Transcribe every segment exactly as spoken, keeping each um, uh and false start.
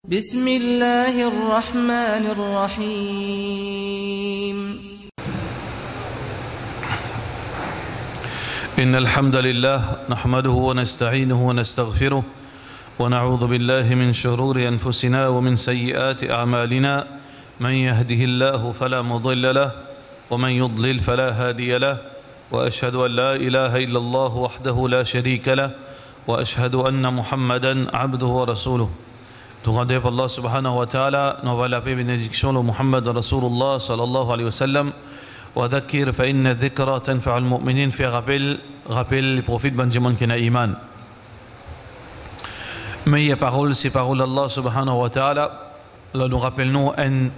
بسم الله الرحمن الرحيم. إن الحمد لله نحمده ونستعينه ونستغفره، ونعوذ بالله من شرور أنفسنا ومن سيئات أعمالنا. من يهده الله فلا مضل له، ومن يضلل فلا هادي له، وأشهد أن لا إله إلا الله وحده لا شريك له، وأشهد أن محمدا عبده ورسوله. Nou rod par Allah subhanahu wa ta'ala, nou avoy lape, benediksion lor Muhammad Rasulullah sallallahu alayhi wa sallam. وذكر فإن الذكرى تنفع المؤمنين. Fer rapel, rapel li profit bann dimoun ki ena iman. Meyer parol se parol Allah subhanahu wa ta'ala. La nou rapel nou enn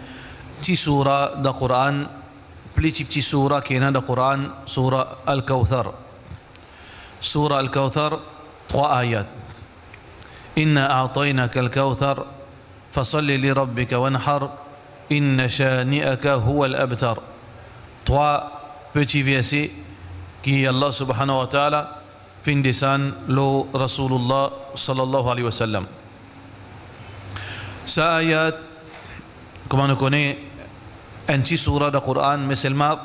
ti soura dan Koran, pli ti, ti soura ki ena dan Koran, soura Al-Kawthar. Soura Al-Kawthar, trwa ayat. إنا أعطيناك الكوثر فصل لربك وانحر إن شانئك هو الأبتر. Trwa peti verse ki Allah subhanahu wa ta'ala finn desann lor Rasulullah sallallahu alayhi wa sallam. Sa ayat, kouma nou kone, enn ti soura dan Koran, me selman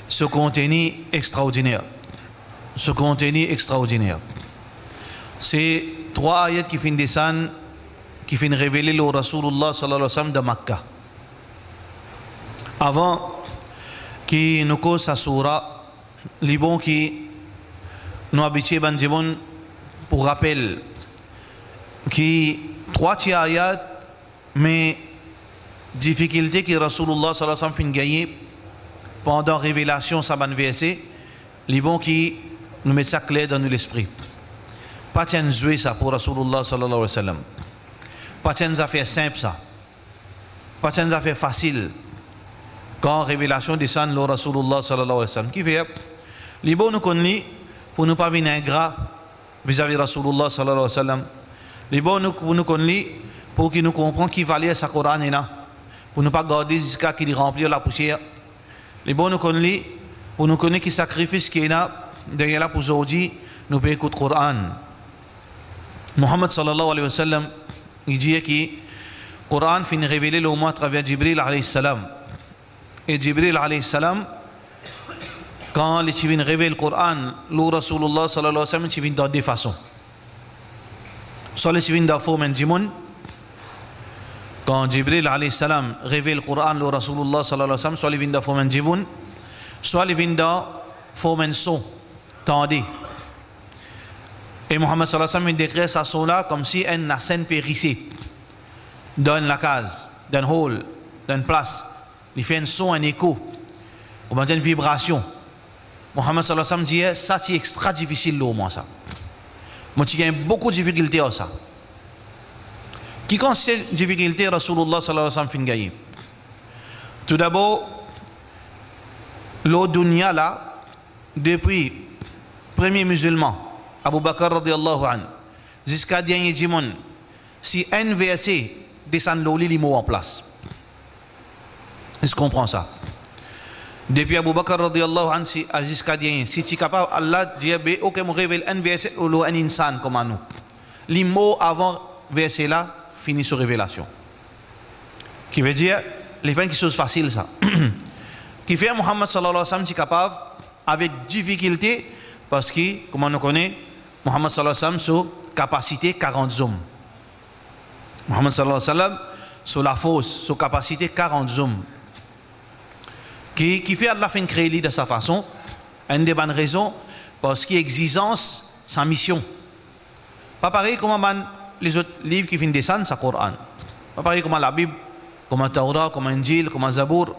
so konteni extraordiner. So konteni extraordiner. Se trwa ayat ki finn desann, ki finn revele lor Rasulullah sallallahu alayhi wa sallam dan Makka. Avan ki nou koz sa soura, li bon ki nou abitie bann dimoun pou rapel ki trwa ti ayat, me difikilte ki Rasulullah sallallahu alayhi wa sallam finn gagne pandan revelasion sa bann verse, li bon ki nou met sa kler dan nou lespri. Pa ti enn zwe sa pou Rasulullah sallallahu alayhi wa sallam. Pa ti enn zafer sinp sa. Pa ti enn zafer fasil kan revelasion desann lor Rasulullah sallallahu alayhi wa sallam. Kifer, li bon nou konn li pou nou pa vinn ingra vizavi Rasulullah sallallahu alayhi wa sallam. Li bon nou, pou nou konn li, pou ki nou konpran ki valer sa Koran ena, pou nou pa garde ziska ki li ranpli ar lapousier. Li bon nou konn li, pou nou kone ki sakrifis ki ena deryer la pou zordi nou pe ekout Koran. Muhammad sallallahu alayhi wa sallam, li dir ki Koran finn revele lor mwa atraver Jibril alayhi salam. E Jibril alayhi salam, kan li ti vinn revel Koran lor Rasulullah sallallahu alayhi wa sallam, li ti vinn dan de fason. Swa li ti vinn dan form enn dimoun, kan Jibril alayhi salam revel Koran lor Rasulullah sallallahu alayhi wa sallam, swa li vinn dan form enn dimoun, swa li vinn dan form enn son, tande. E Muhammad sallallahu alayhi wa sallam inn dekrir sa son la koumsi enn lasenn pe rise dan enn lakaz, dan enn hall, dan enn plas. Li fer enn son, enn eko, kouma dir enn vibrasion. Muhammad sallallahu alayhi wa sallam dir, sa ti extra difisil lor mwa sa. Mo ti gagn boukou difikilte ar sa. Ki kantite difikilte Rasulullah sallallahu alayhi wa sallam finn gagne? Toudabor, lor dounia la, depi premie mizilman, Abu Bakr radiyallahu anhu, ziska dernie dimoun, si enn verse desann lor li, li mor anplas. Eski ou konpran sa? Depi Abu Bakr radiyallahu anhu si, a ziska dernie, si ti kapav, Allah dir, be, ok, mo revel enn verse lor enn insan kouma nou, li mor avan verse la fini so revelasion. Ki vedir, li pa enn kiksoz fasil sa. Kifer Muhammad sallallahu alayhi wa sallam ti kapav avek difikilte, parski, kouma nou kone, Muhammad sallallahu alayhi wa sallam, so kapasite karant zom. Muhammad sallallahu alayhi wa sallam, so lafors, so kapasite karant zom. Ki, kifer Allah finn kree li dan sa fason? Enn de bann rezon, parski exizans sa mision. Pa parey kouma bann lezot liv ki finn desann, sa Koran. Pa parey kouma Labib, kouma Taura, kouma Injil, kouma Zabour,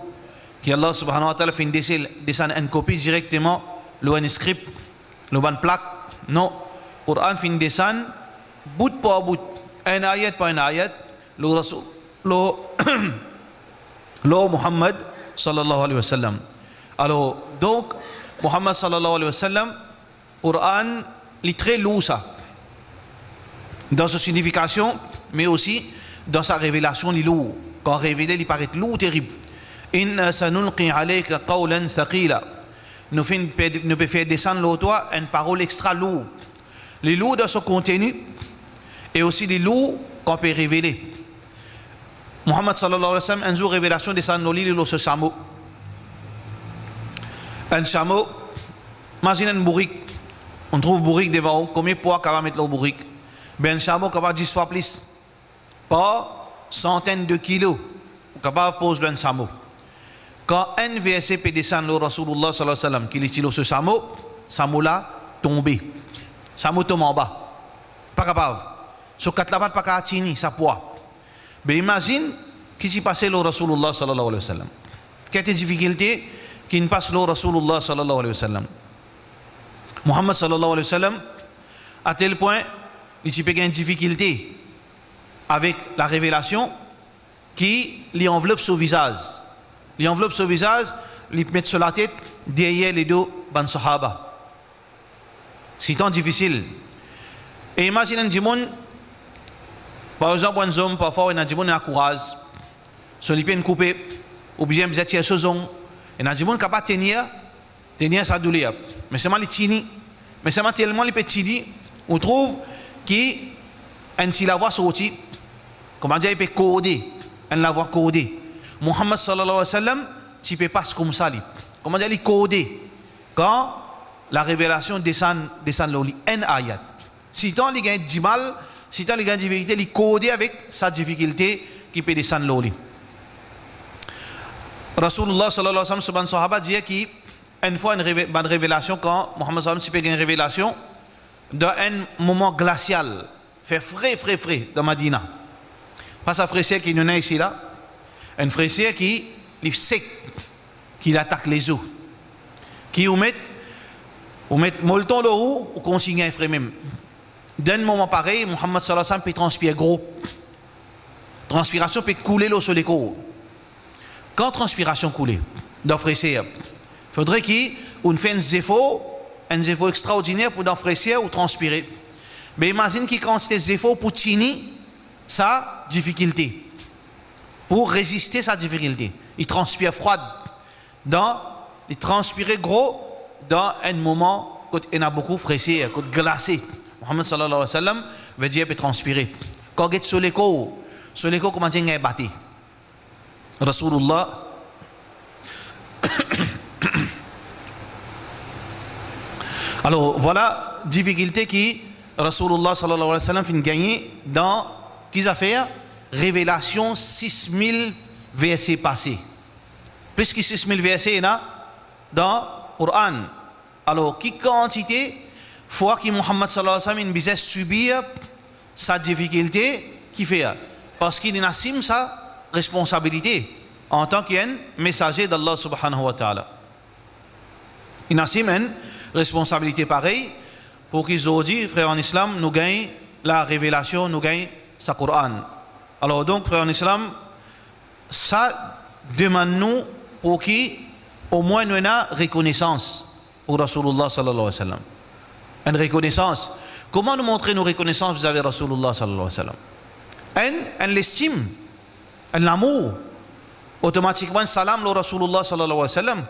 ki Allah subhanahu wa ta'ala finn dese-, desann enn kopi direkteman lor enn skrip, lor bann plak. Non, Koran finn desann bout par bout, enn ayat par enn ayat, lor Rasoul, lor, lor Muhammad sallallahu alayhi wa sallam. Alor, donk, Muhammad sallallahu alayhi wa sallam, Koran, li tre lour sa, dan so signifikasion, me osi dan sa revelasion, li lour. Kan revele, li paret lour terib. Inna sanulqi alayka qawlan thaqila. Nou finn pe, nou pe fer desann lor twa enn parol extra lour. Li lour dan so konteni, e osi li lour kan pe revele. Muhammad sallallahu alayhi wa sallam, enn zour revelasion desann lor li, li lor so samo. Enn samo, imazinn enn bourik. Ou trouv bourik devan ou, konbien pwa kapav met lor bourik? Be enn samo kapav dis fwa plis. Par santenn de kilo, ou kapav poz lor enn samo. Kan enn verse pe desann lor Rasoulillah sallallahu alayhi wa sallam, ki li ti lor so samo, samo la tonbe. Samo tom anba. Pa kapav. So kat lapat pa kapav tini sa pwa. Be imazinn ki ti pase lor Rasoulillah sallallahu alayhi wa sallam. Kantite difikilte ki inn pas lor Rasoulillah sallallahu alayhi wa sallam. Muhammad sallallahu alayhi wa sallam, a tel pwin, li ti pe gagn difikilte avek larevelasion ki li anvlop so vizaz. Li anvlop so vizaz, li met so latet deryer ledo bann sahaba. Sitan difisil. E imazinn enn dimoun, par exanp, enn zom, parfwa ena dimoun ena kouraz, so lipie inn koupe, oubien bizin tir so zong. Ena dimoun kapav tenir, tenir sa douler. Me selman li tini. Me selman telman li pe tini, ou trouv ki enn ti lavwa sorti, koumadir, li pe korde, enn lavwa korde. Muhammad sallallahu alayhi wa sallam ti pe pas koumsa li. Koumadir, li korde. Kan larevelasion desann, desann lor li, enn ayat. Sitan li gagn dimal, sitan li gagn difikilte, li korde avek sa difikilte ki pe desann lor li. Rasoulillah sallallahu alayhi wa sallam, so bann sahaba dir ki enn fwa enn reve-, bann revelasion, kan Muhammad sallallahu alayhi wa sallam ti pe gagn revelasion, dan enn moman glasial, fer fre, fre, fre dan Madina. Pa sa freser ki nou ena isi la, enn freser ki li sek, ki li atak lezo, ki ou met, ou met molton lor ou, ou kontign gagn fre mem. Dan enn moman parey, Muhammad sallallahu alayhi wa sallam pe transpir gro. Transpirasion pe koule lor so lekor. Kan transpirasion koule dan freser, fodre ki ou fer enn zefor, enn zefor extraordiner pou dan freser ou transpire. Me imazinn ki kantite zefor pou tini sa difikilte, pou reziste sa difikilte. Li transpir frwad, dan, li transpire gro dan enn moman kot ena boukou freser, kot glase. Muhammad sallallahu alayhi wa sallam, vedir pe transpire. Kan get so lekor, so lekor koumadir gagn bate. Rasoulillah. Alor, vwala difikilte ki Rasoulillah sallallahu alayhi wa sallam finn gagne dan ki zafer? Revelasion, sis mil verse pase. Plis ki sis mil verse ena dan Koran. Alor, ki kantite fwa ki Muhammad sallallahu alayhi wa sallam inn bizin sibir sa difikilte, kifer? Parski li inn asim sa responsabilite antan ki enn mesaze d'Allah subhanahu wa ta'ala. Li inn asim enn responsabilite parey, pou ki zordi, frer an Islam, nou gagn larevelasion, nou gagn sa Koran. Alor donk, frer an Islam, sa demann nou pou ki omwin nou ena rekonesans pou Rasoulillah sallallahu alayhi wa sallam. Enn rekonesans. Kouma nou montre nou rekonesans vizavi Rasoulillah sallallahu alayhi wa sallam? Enn, enn lestim, enn lamour, otomatikman enn salam lor Rasoulillah sallallahu alayhi wa sallam.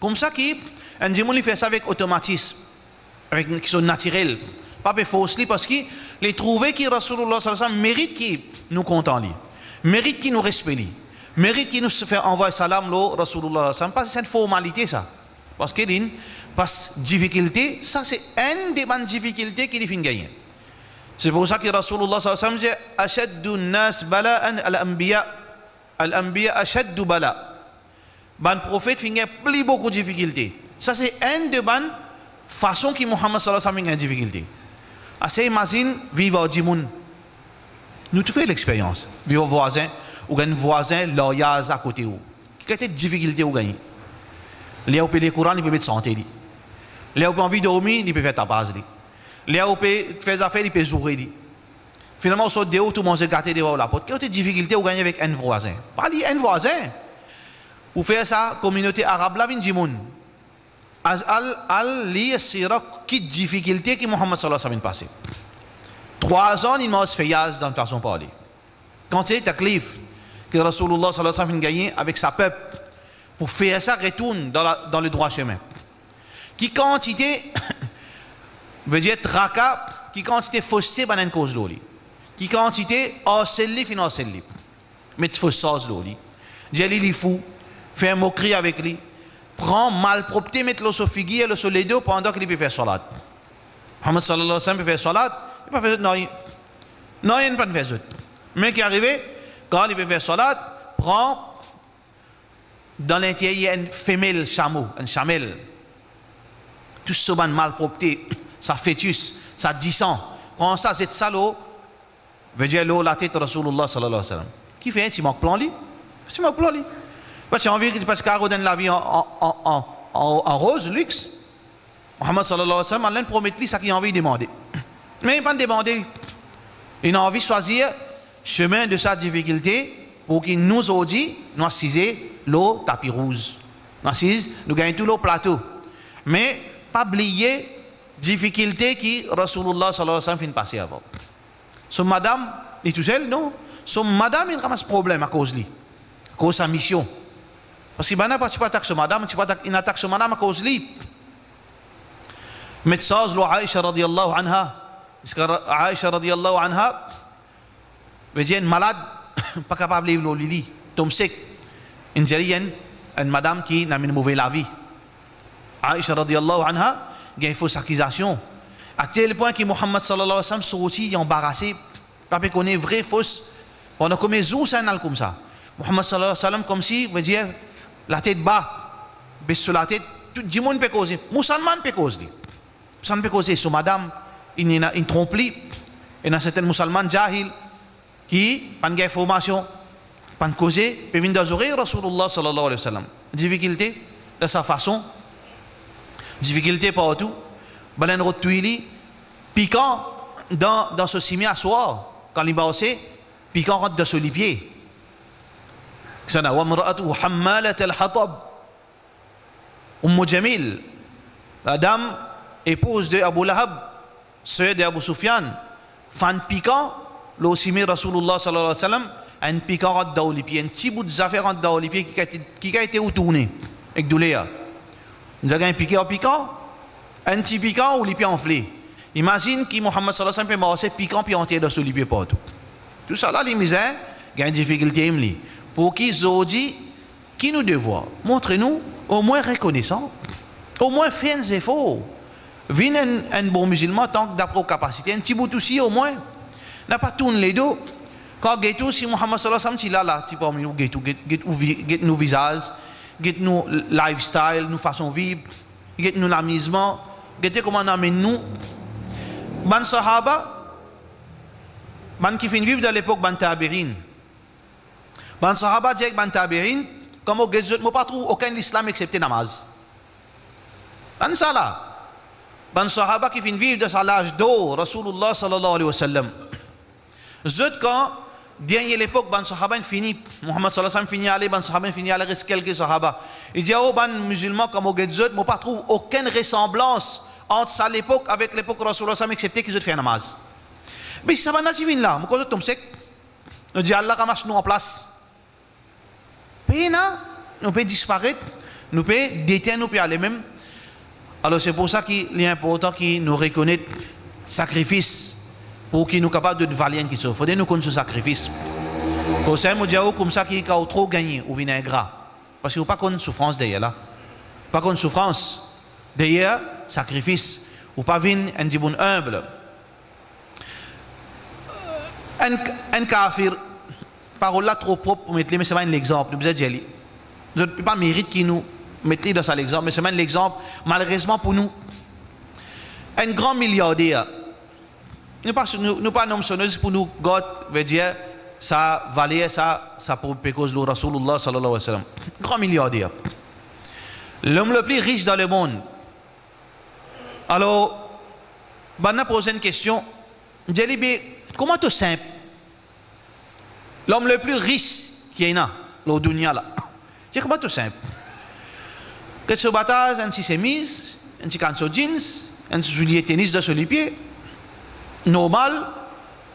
Koumsa ki enn dimoun li fer sa avek otomatism, avek ki so natirel, pa pe fors li, parski li trouve ki Rasoulillah sallallahu alayhi wa sallam merit ki nou kontan li, merit ki nou respe li, merit ki nou fer anvway salam lor Rasoulillah sallallahu alayhi wa sallam, pa se enn formalite sa. Parski li inn pas difikilte, sa se enn de bann difikilte ki li finn gagne. Se pou sa ki Rasoulillah sallallahu alayhi wa sallam dir, "Ashaddu nas bala'an al-anbiya, al-anbiya ashaddu bala." Bann profet finn gagn pli boukou difikilte. Sa se enn de bann fason ki Muhammad sallallahu alayhi wa sallam finn gagn difikilte. Ase imazinn viv ar dimoun. Nou tou fer lexperyans. Viv ar vwazin, ou gagn vwazin laryaz akote ou. Ki kantite difikilte ou gagne? Ler ou pe lir Koran, li pe met sante li. Ler ou pe anvi dormi, li pe fer tapaz li. Ler ou pe fer zafer, li pe zoure li. Finalman, ou sort deor, ou trouv manze gate devan ou laport. Ki kantite difikilte ou gagne avek enn vwazin? Pa li, enn vwazin. Pou fer sa kominote arab la vinn dimoun. Al, al, al lir sira ki difikilte ki Muhammad sallallahu alayhi wa sallam inn pase. Trwa zan li marz feyaz dan fason parle. Kantite taklif ki Rasoulillah sallallahu alayhi wa sallam finn gagne avek sa pep pou fer sa retourn dan la, dan le drwa semin. Ki kantite, vedir traka, ki kantite foste bann inn koz lor li. Ki kantite arsel li finn arsel li. met fos sarz lor li, dir li li fou, fer mokri avek li, pran malpropte met lor so figir, lor so ledo pandan ki li pe fer salat. Muhammad sallallahu alaihi wasallam pe fer salat, li pa fer zot nanye. Nanye li pa fer zot. Me ki arive, kan li pe fer salat, pran dan linteryer enn femel samo, enn samel. Tou so bann malpropte, sa fetis, sa disan, pran sa, zet sa lor, vedir lor latet Rasoulillah sallallahu alaihi wasallam. Kifer? Ti mank plan li. Ti mank plan li. Pa ti anvi, pa ti kapav rod enn lavi an, an, an, an, an, an roz, lix. Muhammad sallallahu alaihi wasallam, Allah inn promet li sa ki li anvi demande. Me li pa'nn demande li. Li anvi swazir semin de sa difikilte, pou ki nou zordi, nou asize lor tapi rouz. Nou asiz, nou gagn tou lor plato. Me pa bliye difikilte ki Rasoulillah sallallahu alaihi wasallam finn pase avan. So madam, li tousel? Non. So madam inn ramas problem akoz li, akoz sa mision. Parski bann la pa ti pou atak so madam, ti pou atak, inn atak so madam akoz li. Met sarz lor Aisha radiyallahu anha. Ziska Ra-, Aisha radiyallahu anha, vedir enn malad, pa kapav lev lor lili, tom sek. Inn dir li enn, enn madam ki ena enn move lavi. Aisha radiyallahu anha gagn fos akizasion, a tel pwin ki Muhammad sallallahu alaihi wasallam sorti, li anbarase, pa pe kone vre, fos, pandan komie zour sa inn al koumsa. Muhammad sallallahu alaihi wasallam koumsi, vedir, latet ba, bes so latet, tou dimoun pe koze, mousalman pe koz li. Sa inn pe koze so madam, inn, inn, inn tronp li, ena sertin mousalman jahil ki pa'nn gagn formasion, pa'nn koze, pe vinn dan zorey Rasoulillah sallallahu alaihi wasallam. Difikilte dan sa fason, difikilte partou. Bann la inn rod touy li, pikan dan, dan so sime aswar, kan li marse, pikan rant dan so lipie. Kisannla, "Wa imra'atuhu hammalatal hatab." Umm Jamil, ladam, epouz de Abu Lahab, ser de Abu Sufyan, fann pikan lor sime Rasoulillah sallallahu alaihi wasallam, enn pikan rant dan ou lipie, enn ti bout zafer rant dan ou lipie ki kapav ete, ki kapav ete ou tourne ek douler. Ou deza gagn pike ar pikan, enn ti pikan, ou lipie anfle. Imazinn ki Muhammad sallallahu alaihi wasallam pe marse, pikan pe anter dan so lipie partou. Tousala li bizin gagn difikilte, li. Pou ki zordi, ki nou devwar? Montre nou omwin rekonesan, omwin fer enn zefor. Vinn enn, enn bon mizilman, tank dapre ou kapasite, enn ti bout osi omwin. Napa tourn ledo. Kan get ou, si Muhammad sallallahu alaihi wasallam ti la, la, ti parmi nou, get ou, get, get ou vi-, get nou vizaz, get nou lifestyle, nou fason viv, get nou lamizman, gete kouma nou amenn nou. Bann sahaba, bann ki finn viv dan lepok bann tabi'in, bann sahaba dir ek bann tabi'in, kan mo get zot, mo pa trouv okenn Lislam exsepte namaz. Bann sa la, bann sahaba ki finn viv dan sa laz dor Rasoulillah sallallahu alaihi wasallam. Zot kan dernie lepok bann sahaba inn fini, Muhammad sallallahu alaihi wasallam fini ale, bann sahaba inn fini ale, res kelke sahaba. Li dir, "O bann mizilman, kan mo get zot, mo pa trouv okenn resanblans ant sa lepok avek lepok Rasoulillah sallallahu alaihi wasallam, exsepte ki zot fer namaz." Me si sa bann la ti vinn la, mo krwar zot tom sek. Nou dir, "Allah ramas nou anplas." Pena, nou pe disparet, nou pe detenn, nou pe ale mem. Alor, se pou sa ki li inportan ki nou rekonet sakrifis, pou ki nou kapav donn valer enn kiksoz. Fode nou konn so sakrifis. Konsey mo dir ou koumsa ki kan ou tro gagne, ou vinn ingra. Parski ou pa konn soufrans deryer la. Ou pa konn soufrans deryer sakrifis. Ou pa vinn enn dimoun inb. Enn, enn kafir, parol la tro prop pou met li, me se pa enn lexanp, nou bizin dir li. Zot pa merit ki nou met li dan sa lexanp, me se enn lexanp, malerezman pou nou. Enn gran miliarder, nou pa, nou, nou pa nom so nom, zis pou nou gard, vedir, sa valer, sa, sa pou pe koz lor Rasoulillah sallallahu alaihi wasallam. Gran miliarder. L'homme le plus riche dans le monde. Alor, bann la poz enn kestion, dir li, "Be, kouma to sinp? L'homme le plus riche ki ena lor dounia la. Dir kouma to sinp?" Get so bataz, enn ti semiz, enn ti kanson jeans, enn ti soulie tenis dan so lipie. Normal,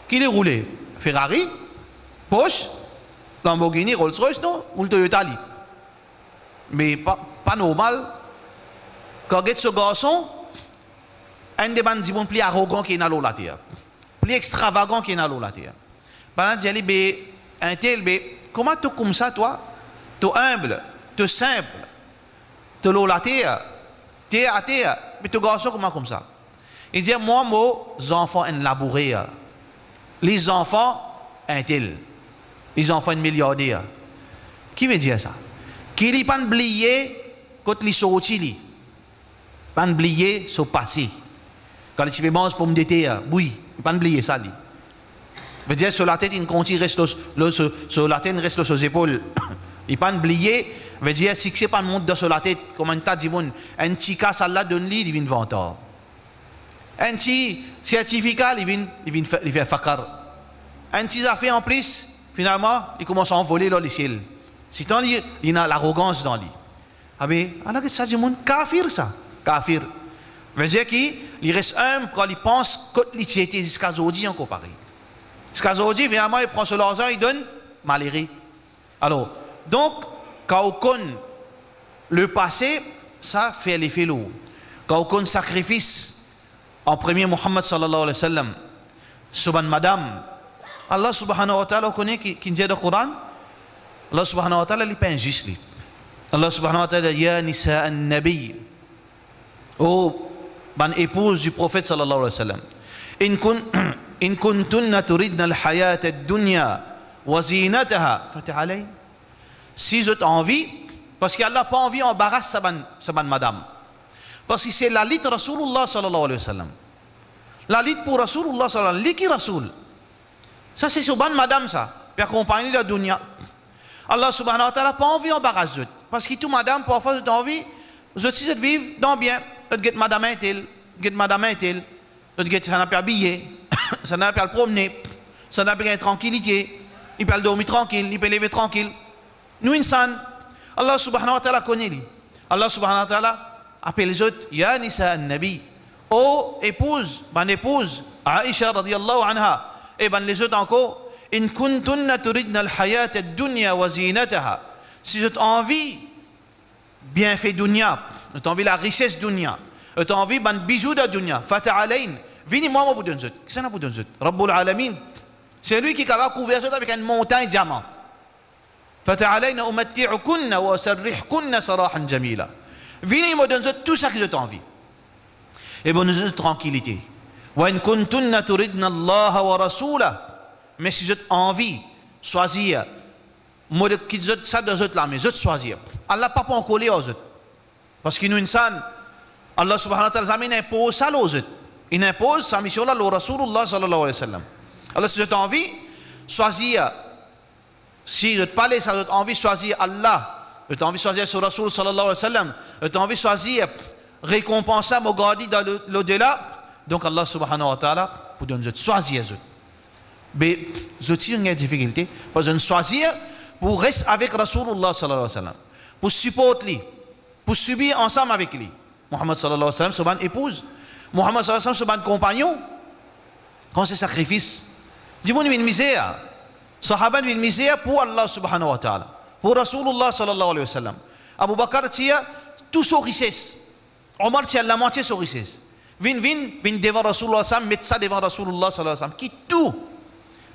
ki li roule? Ferrari, Porsche, Lamborghini, Rolls Royce, non? Ou Toyota li. Me pa, pa normal, kan get so garson, enn de bann dimoun pli arogan ki ena lor later, pli extravagan ki ena lor later. Bann la dir li, "Be, intel, be, Kouma to koumsa twa? To inb, to sinp, to lor later, ter ater, me to garson kouma koumsa?" Li dir, "Mwa, mo zanfan enn labourer, li zanfan entel, li zanfan enn miliarder." Ki vedir sa? Ki li pa'nn bliye kot li sorti li. Pa'nn bliye so pase. Kan li ti pe manz pomdeter bwi, li pa'nn bliye sa li. Vedir so latet inn kontign res lor, lor so, so latet inn res lor so zepol. Li pa'nn bliye, vedir sikse pa'nn mont dan so latet, kouma enn ta dimoun, enn ti kas Allah donn li, li vinn vantar. Enn ti sertifika, li vinn, li vinn fer, li fer fakar. Enn ti zafer anplis, finalman, li koumans anvole lor lesiel. Sitan li, li ena larogans dan li. Abe, ala get sa dimoun, kafir sa, kafir. Vedir ki li res inb kan li pans kot li ti ete ziska zordi ankor parey. Ziska zordi, finalman, li pran so larzan, li donn malere. Alor, donk, kan ou konn lepase, sa fer lefe lor ou. Kan ou konn sakrifis, an premie Muhammad sallallahu alayhi wa sallam, so bann madam. Allah subhanahu wa ta'ala, ou kone ki, ki dir dan Koran? Allah subhanahu wa ta'ala, li pa inzis li. Allah subhanahu wa ta'ala, "Ya nisa an-nabi." O bann epouz di Profet sallallahu alayhi wa sallam. "In kun-, in kuntunna turidna al-hayata ad-dunya wa zinataha, fata'alayn." Si zot anvi, parski Allah pa anvi anbaras sa bann, sa bann madam. Parski se lalit Rasoulillah sallallahu alayhi wa sallam. Lalit pou Rasoulillah sallallahu alayhi wa sallam, li ki Rasoul. Sa se so bann madam sa, pe akonpagn li dan dunya. Allah subhanahu wa ta'ala pa anvi anbaras zot, parski tou madam, parfwa zot anvi, zot si zot viv dan bien, zot get madam entel, get madam entel, zot get sa ena pe abiye, sa ena pe al promne, sa ena pe gagn trankilite, li pe al dormi trankil, li pe leve trankil. Nou insan, Allah subhanahu wa ta'ala kone li. Allah subhanahu wa ta'ala apel zot, "Ya nisa an-nabi." O epouz, bann epouz, Aisha radiyallahu anha, e bann lezot ankor, "In kuntunna turidna al-hayata ad-dunya wa zinataha." Si zot anvi bienfe dunya, zot anvi larises dunya, zot anvi bann bizou dan dunya, fata'alayn, vini mwa, mo pou donn zot. Kisannla pou donn zot? Rabbul Alamin. Se li ki kapav kouver zot avek enn montagn diaman. "Fata'alayna umatti'kunna wa usarrihkunna sarahan jamila." Vini, mo donn zot tou seki zot anvi. E mo donn zot trankilite. "Wa in kuntunna turidna Allaha wa rasulah." Me si zot anvi swazir, mo kit zot sa dan zot lame, zot swazir. Allah pa pou ankoler ar zot. Parski nou insan, Allah subhanahu wa ta'ala zame inn inpoz sa lor zot. Inn inpoz sa mision la lor Rasoulillah sallallahu alayhi wa sallam. Alor si zot anvi swazir, si zot pa le sa, zot anvi swazir Allah, zot anvi swazir so Rasoul sallallahu alayhi wa sallam, zot anvi swazir rekonpans la, mo gardi dan lo-, lodela, donk Allah subhanahu wa ta'ala pou donn zot, swazir zot. Be zot ti ena difikilte, parski zot swazir pou res avek Rasoulillah sallallahu alayhi wa sallam, pou siport li, pou sibir ansam avek li. Muhammad sallallahu alayhi wa sallam, so bann epouz. Muhammad sallallahu alayhi wa sallam, so bann konpagnon. Kan se sakrifis, dimoun vinn mizer, sahaba vinn mizer pou Allah subhanahu wa ta'ala, pou Rasoulillah sallallahu alayhi wa sallam. Abu Bakar tir tou so rises, Omar tir lamwatie so rises. Vinn, vinn, vinn devan Rasoulillah sallam, met sa devan Rasoulillah sallallahu alayhi wa sallam. Kit tou.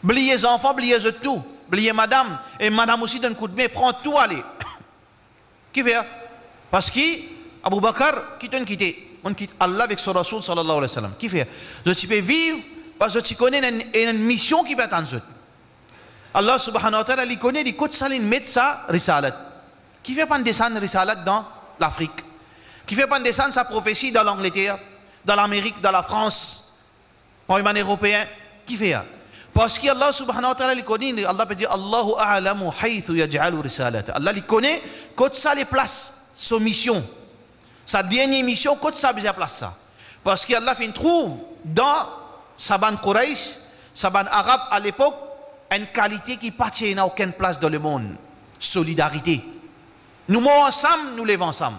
Bliye zanfan, bliye zot tou. Bliye madam, e madam osi donn koudme, pran tou ale. Kifer? Parski Abu Bakar, ki to'nn kite? Mo'nn kit Allah avek so Rasoul sallallahu alayhi wa sallam. Kifer? Zot ti pe viv, parski zot ti kone ena enn, ena enn mision ki pe atann zot. Allah subhanahu wa ta'ala, li kone li kot sa li'nn met sa risalat. Kifer pa'nn desann risalat dan Lafrik? Kifer pa'nn desann sa profesi dan Langleter, dan Lamerik, dan Lafrans, parmi bann Eropeen? Kifer? Parski Allah subhanahu wa ta'ala, li kone, Allah pe dir, "Allahu a'lamu haythu yaj'alu risalata." Allah, li kone kot sa li plas so mision. Sa dernie mision, kot sa bizin plas sa. Parski Allah finn trouv dan sa bann Quraysh, sa bann Arab alepok, enn kalite ki pa ti ena okenn plas dan lemond, solidarite. Nou mor ansam, nou lev ansam.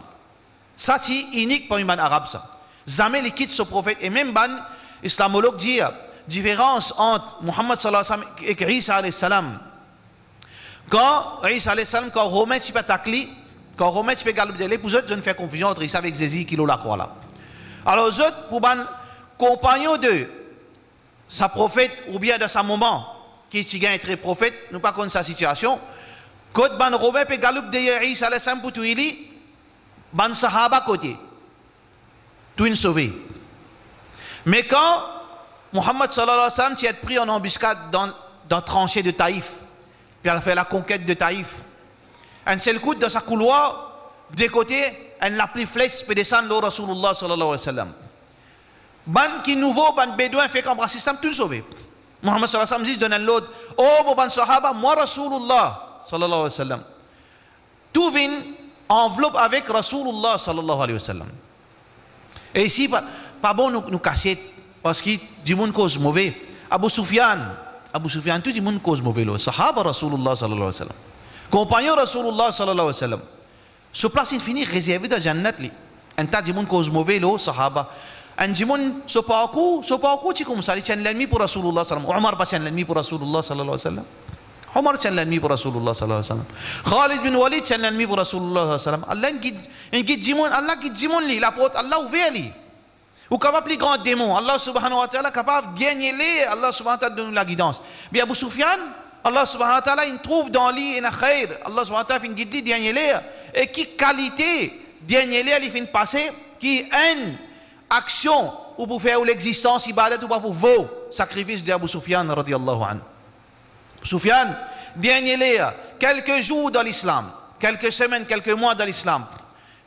Sa ti inik parmi bann Arab sa. Zame li kit so profet. E mem bann islamolog dir, diferans ant Muhammad sallallahu alayhi wa sallam ek Isa alayhi salam. Kan Isa alayhi salam, kan Romin ti pe atak li, kan Romin ti pe galop deryer li, pou zot, zot inn fer konfizion ant Isa avek Zezi ki lor lakrwa la. Alor zot, pou bann konpagnon de sa profet, oubien dan sa moman ki ti gagn tre profet, nou pa konn sa sitiasion, Kot bann Romin pe galoup deryer Isa alayhi salam pou touy li, bann sahaba kote? Tou inn sove. Me kan Muhammad sallallahu alayhi wa sallam ti et pri an anbiskad dan, dan transe de Taif, pe al fer lakonket de Taif, enn sel kout dan sa koulwar, de kote, enn lapli fles pe desann lor Rasoulillah sallallahu alayhi wa sallam. Bann ki nouvo, bann Bedwin fek anbras Lislam, tou inn sove. Muhammad sallallahu alayhi wa sallam zis donn enn lord, "O mo bann sahaba, mwa Rasoulillah sallallahu alayhi wa sallam." Tou vinn anvlop avek Rasoulillah sallallahu alayhi wa sallam. E isi, pa, pa bon nou, nou kasiet, parski dimoun koz move. Abou Soufian, Abou Soufian, tou dimoun koz move lor sahaba Rasoulillah sallallahu alayhi wa sallam. Konpagnon Rasoulillah sallallahu alayhi wa sallam. So plas inn fini rezerve dan Jannat li. Enn ta dimoun koz move lor sahaba. Enn dimoun, so parkour, so parkour ti koumsa, li ti enn lennmi pou Rasoulillah sallallahu alayhi wa sallam. Omar pa ti enn lennmi pou Rasoulillah sallallahu alayhi wa sallam? Omar ti enn lennmi pou Rasoulillah sallallahu alayhi wa sallam. Khalid bin Walid ti enn lennmi pou Rasoulillah sallallahu alayhi wa sallam. Allah inn gid, inn gid dimoun, Allah gid dimoun li, laport Allah ouver li. Ou kapav pli gran demon, Allah subhanahu wa ta'ala kapav dernie ler, Allah subhanahu wa ta'ala donn ou lagidans. Me Abou Soufian, Allah subhanahu wa ta'ala inn trouv dan li ena khair, Allah subhanahu wa ta'ala finn gid li dernie ler. E ki kalite dernie ler li finn pase, ki enn aksion ou pou fer ou lexistans ibadat ou pa pou vo, sakrifis de Abou Soufian radiyallahu anhu. Soufian, dernie ler, kelke zour dan Lislam, kelke semenn, kelke mwa dan Lislam.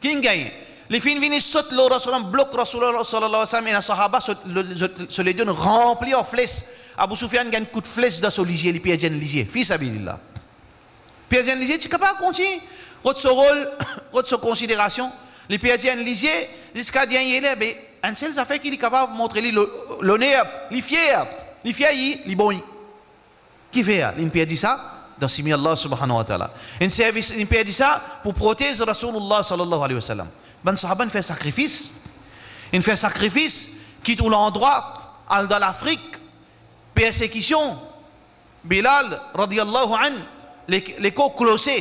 Ki inn gagne? Li finn vini sot lor Rasoulillah, blok Rasoulillah sallallahu alayhi wa sallam, ena sahaba, so, le, so, so ledo inn ranpli ar fles. Abou Soufian gagn kout fles dan so lizie, li perdi enn lizie. Fi sabilillah. Perdi enn lizie, ti kapav kontign rod so rol, rod so konsiderasion. Li perdi enn lizie, ziska dernie ler, be, enn sel zafer ki li kapav montre li lo-, loner, li fier, li fier, li, li bon. Kifer? Li inn perdi sa dan sime Allah subhanahu wa ta'ala. Inn servi, inn perdi sa pou protez Rasoulillah sallallahu alayhi wa sallam. Bann sahaba inn fer sakrifis. Inn fer sakrifis, kit ou landrwa, al dan Lafrik, persekision. Bilal radiyallahu anhu, le, lekor klose.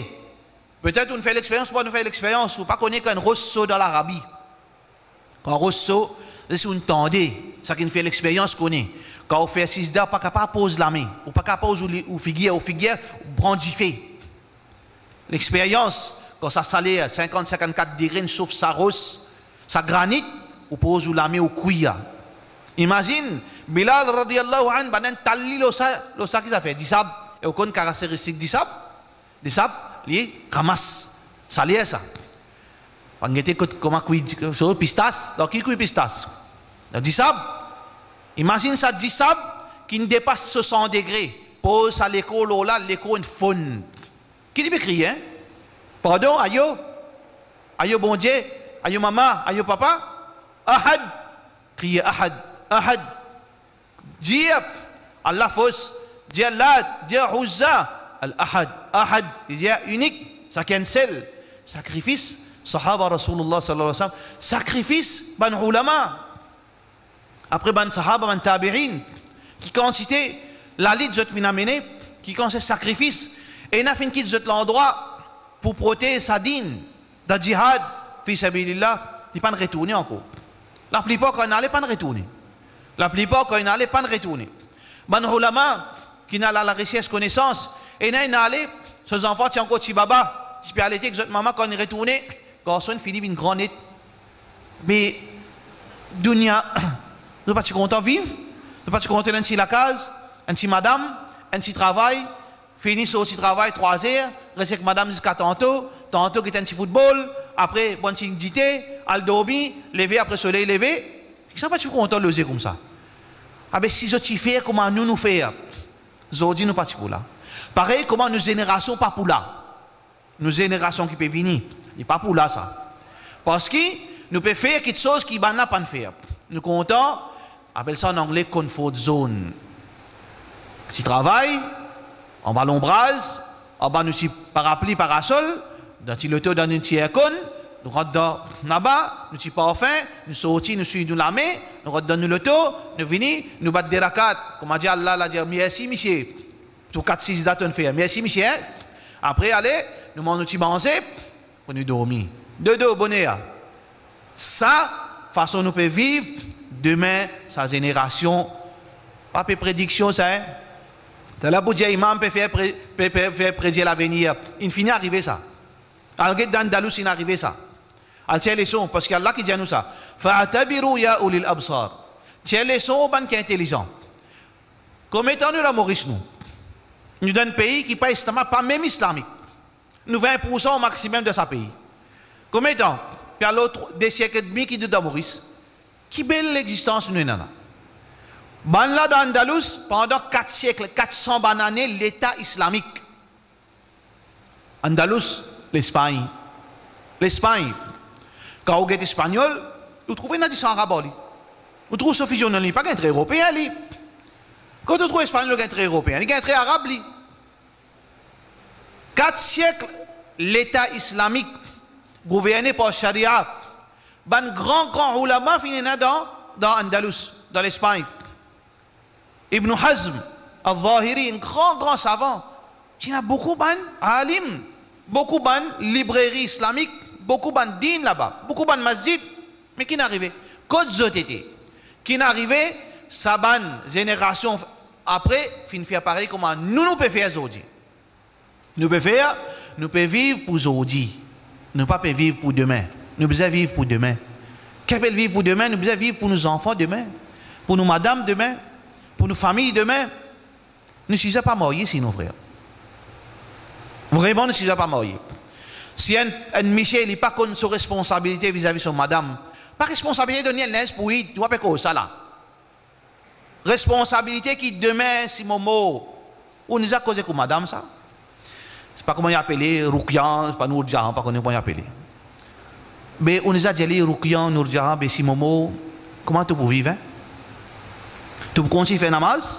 Petet ou'nn fer lexperyans, ou pa'nn fer lexperyans, ou pa kone kan enn ros sot dan Larabi. Kan ros sot, zis ou'nn tande, sa ki'nn fer lexperyans kone. Kan ou fer sizda, ou pa kapav poz lame, ou pa kapav poz ou li-, ou figir, ou figir pran dife. Lexperyans, kan sa saler sinkant, sinkant-kat degre inn sof sa ros, sa granit, ou poz ou lame, ou kwi. Imazinn, Bilal radiyallahu anhu, bann inn tal li lor sa, lor sa ki zafer? Disab. E ou konn karakteristik disab? Disab, li ramas saler sa. Pa'nn gete kot, kouma kwi di-, so pistas, dan ki kwi pistas? Dan disab. Imazinn sa disab ki'nn depas so san degre. Poz sa lekor lor la, lekor inn fonn. Ki li pe kriye, hein? Pardon, ayo? Ayo Bondie? Ayo mama? Ayo papa? Ahad! Kriye Ahad! Ahad! Dir Allah fos, dir Lat, dir Uzza, Al-Ahad, Ahad, dir inik, sa ki enn sel. Sakrifis sahaba Rasoulillah sallallahu alayhi wa sallam, sakrifis bann oulama. Apre bann sahaba, bann tabi'in, ki kantite lalit zot finn amene, ki kantite sakrifis, ena finn kit zot landrwa pou protez sa din, dan jihad fi sabilillah, li pa'nn retourne ankor. Laplipar kan inn ale, pa'nn retourne. Laplipar kan inn ale, pa'nn retourne. Bann oulama ki inn al a laresers konesans, ena inn ale, so zanfan ti ankor ti baba, ti pe alete ek zot mama, kan inn retourne, garson inn fini vinn gran net. Me dounia, nou pa ti kontan viv, nou pa ti kontan ena enn ti lakaz, enn ti madam, enn ti travay, fini sorti travay trwa zer, res ek madam ziska tanto, tanto get enn ti foutbol, apre pran ti dite, al dormi, leve apre soley leve. Ki sa pa ti kontan loze koumsa? Abe si zot ti fer kouma nou, nou fer, zordi nou pa ti pou la. Parey kouma nou zenerasion pa pou la. Nou zenerasion ki pe vini, li pa pou la sa. Parski nou pe fer kiksoz ki bann la pa'nn fer. Nou kontan, apel sa an angle comfort zone. Ti travay, anba lonbraz, anba nou ti parapli, parasol, dan ti loto, dan nou ti aircon, nou rant dan laba, nou ti parfin, nou sorti, nou swiy nou lame, nou rant dan nou loto, nou vini, nou bat de rakat. Kouma dir Allah, la dir, "Mersi misie." Tou kat sizda to'nn fer. Mersi misie, hein. Apre, ale, nou manz nou ti manze, pou nou dormi. Dodo, boner. Sa, fason nou pe viv, demin, sa zenerasion, pa pe prediksion sa, hein. Lerla pou dir imam pe fer pre-, pe, pe fer predir lavenir. Inn fini arive sa. Al get dan Andalous, inn arive sa. Al tir leson, parski Allah ki dir nou sa. Fa'tabiru ya ulil absar. Tir leson, bann ki intelizan. Kometan nou dan Moris nou. Nou dan enn pei ki pa islam-, pa mem islamik. Nou vin poursan o maximum dan sa pei. Kometan, pe al lor tr-, de siek edmi ki nou dan Moris. Ki bel lexistans nou ena la. Bann la dan Andalous, pandan kat siek, kat san bann ane, leta islamik. Andalous, Lespagn. Lespagn. Kan ou get Espanyol, ou trouve ena disan Arab ar li. Ou trouve so fizionomi, li pa gagn tre Eropeen li. Kan ou trouve Espanyol, li gagn tre Eropeen, li gagn tre Arab li. Kat siek, leta islamik, gouverne par sharia. Bann gran, gran oulama finn ena dan, dan Andalous, dan Lespagn. Ibn Hazm al-Zahiri, enn gran, gran savan. Ti ena boukou bann alim, boukou bann libreri islamik, boukou bann din laba, boukou bann masjid. Me ki inn arive? Kot zot ete? Ki inn arive? Sa bann zenerasion apre finn fer parey kouma nou, nou pe fer zordi. Nou pe fer, nou pe viv pou zordi. Nou pa pe viv pou demin. Nou bizin viv pou demin. Ki apel viv pou demin? Nou bizin viv pou nou zanfan demin, pou nou madam demin, pou nou fami demin. Nou size pa marye sinon, frer. Vreman, nou size pa marye. Si enn, enn misie, li pa konn so responsabilite vizavi so madam, pa responsabilite donn li enn linz pou id, nou pa pe koz sa la. Responsabilite ki demin, si mo mor, ou inn deza koze kot madam sa? Se pa kouma li apele, Roukia, se pa Nourjahan, pa kone kouma li apele. Be ou inn deza dir li, Roukia, Nourjahan, be si mo mor, kouma to pou viv, en? To pou kontign fer namaz?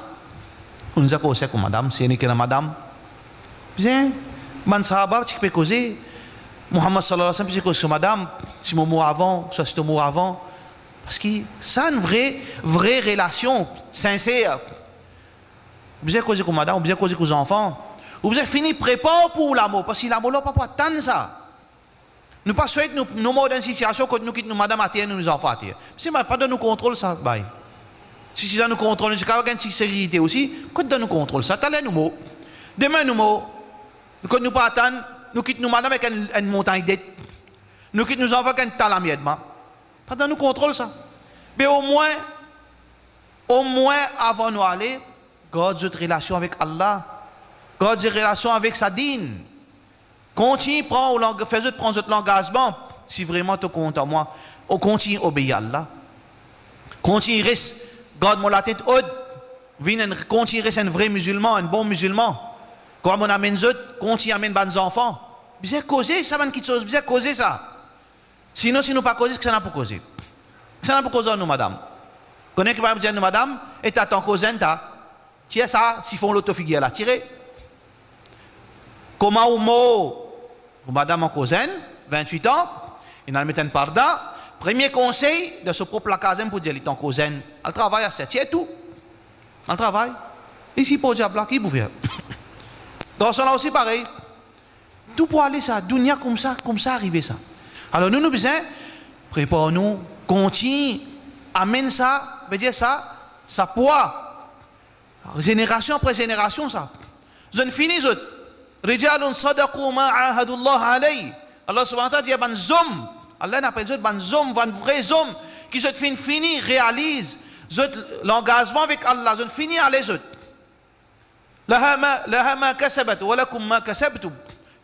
Ou inn deza koze kot madam, si ena ki ena madam. Bizin, bann sahaba ti pe koze, Muhammad sallallahu alayhi wa sallam ti pe koze kot so madam, si mo mor avan, swa si to mor avan. Parski sa enn vre, vre relasion sinser. Ou bizin koze kot madam, ou bizin koze kot zanfan. Ou bizin fini prepar pou lamor, parski lamor la pa pou atann sa. Nou pa swet nou, nou mor dan enn sitiasion kot nou kit nou madam ater, nou, nou zanfan ater. Se pa, pa dan nou kontrol sa, bay. Si ti dan nou kontrol, nou ti kapav gagn ti sekirite osi, kot dan nou kontrol sa? Taler nou mor. Demin nou mor. Kot nou pa atann, nou kit nou madam ek enn, enn montagn det. Nou kit nou zanfan ek enn ta lamerd, ma. Pa dan nou kontrol sa. Me omwin, omwin avan nou ale, gard zot relasion avek Allah. Gard zot relasion avek sa din. Kontign pran ou lang-, fer zot pran zot langazman, si vreman to kontan mwa, ou kontign obeir Allah. Kontign res, gard mo latet od, vinn enn, kontign res enn vre mizilman, enn bon mizilman. Kouma mo amenn zot, kontign amenn bann zanfan. Bizin koze sa bann kitsoz, bizin koze sa. Sinon, si nou pa koze, kisannla pou koze? Kisannla pou koze ar nou madam? Kone ki pa pou dir nou madam, e ta, to kozenn ta, tir sa sifon lor to figir la, tire. Kouma ou mor, ou madam an kozenn, vintwit an, inn al met enn parda, premie konsey, dan so prop lakaz mem pou dir li to kozenn, al travay aster, tir tou. Al travay. Isi pou diab la, ki pou fer? Garson la osi parey. Tou pou ale sa, dounia koumsa, koumsa arive sa. Alor nou, nou bizin prepar nou, kontign amenn sa, vedir sa, sa pwa, zenerasion apre zenerasion sa. Zot inn fini zot. Rijalun sadaqu ma ahadullah alayh. Allah subhanahu wa ta'ala dir bann zom, Allah inn apel zot bann zom, bann vre zom, ki zot finn fini realiz zot langazman avek Allah, zot inn fini ale zot. Laha ma, laha ma kasabat, wa lakum ma kasabtum.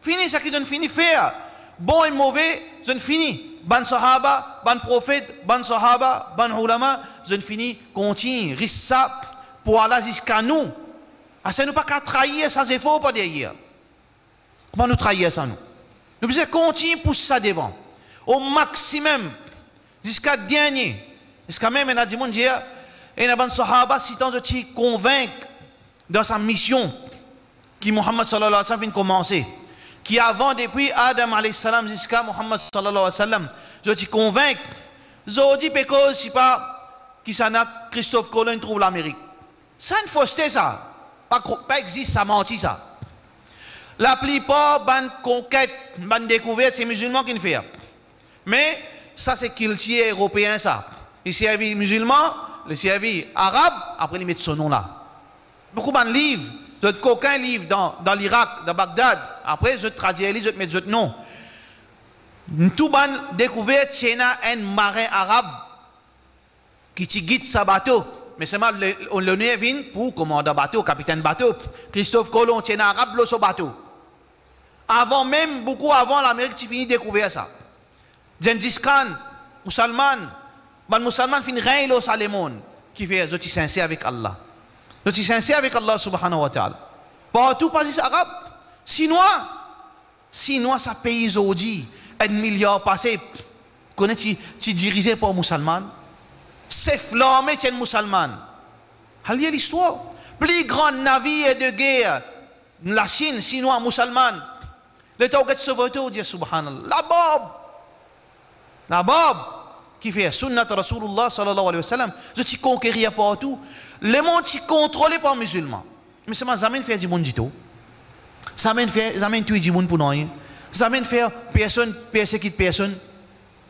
Fini seki zot inn fini fer. Bon e move, zot inn fini. Bann sahaba, bann profet, bann sahaba, bann oulama, zot inn fini. Kontign res sa pwa la ziska nou. Ase nou pa kav trair sa zefor par deryer. Kouma nou trair sa nou? Nou bizin kontign pous sa devan, o maximum, ziska dernie. Ziska mem ena dimoun dir, ena bann sahaba, sitan zot ti konvink dan sa mision ki Muhammad sallallahu alayhi wa sallam finn koumanse, ki avan, depi Adam alayhi salam ziska Muhammad sallallahu alayhi wa sallam, zot ti konvink. Zordi pe koz, sipa, kisannla Christophe Colomb trouv Lamerik. Sa enn foste sa. Pa kro-, pa exist sa, manti sa. Laplipar bann konket, bann dekouvert, se mizilman ki'nn fer. Me sa se kiltir eropeen sa. Li servi mizilman, li servi arab, apre li met so nom la. Boukou bann liv, Zot kokin liv dan, dan Lirak, dan Bagdad. Apre, zot tradir li, zot met zot non. Tou bann dekouver ti ena enn marin arab ki ti gid sa bato. Me selman le, loner vinn pou komandan bato, kapitenn bato. Christophe Colomb ti ena Arab lor so bato. Avan mem, boukou avan Lamerik ti fini dekouver sa. Gengis Khan, mousalman, bann mousalman finn regn lor sa lemonn. Kifer? Zot ti sinser avek Allah. Zot ti sinser avek Allah subhanahu wa ta'ala. Partou, pa zis Arab, Sinwa. Sinwa, sa pei zordi, enn miliar pase, kone ti, ti dirize par mousalman. Sef larme ti enn mousalman. Al lir listwar. Pli gran navir de ger, Lasinn, Sinwa, mousalman. Letan ou get so foto, ou dir, "Subhanallah." Labarb! Labarb! Kifer? Sunnat Rasoulillah sallallahu alayhi wa sallam. Zot ti konkerir partou. Lemonn ti kontrole par mizilman. Me selman zame inn fer dimoun ditor. Zame inn fer, zame inn touy dimoun pou nanye. Zame inn fer personn persekit personn.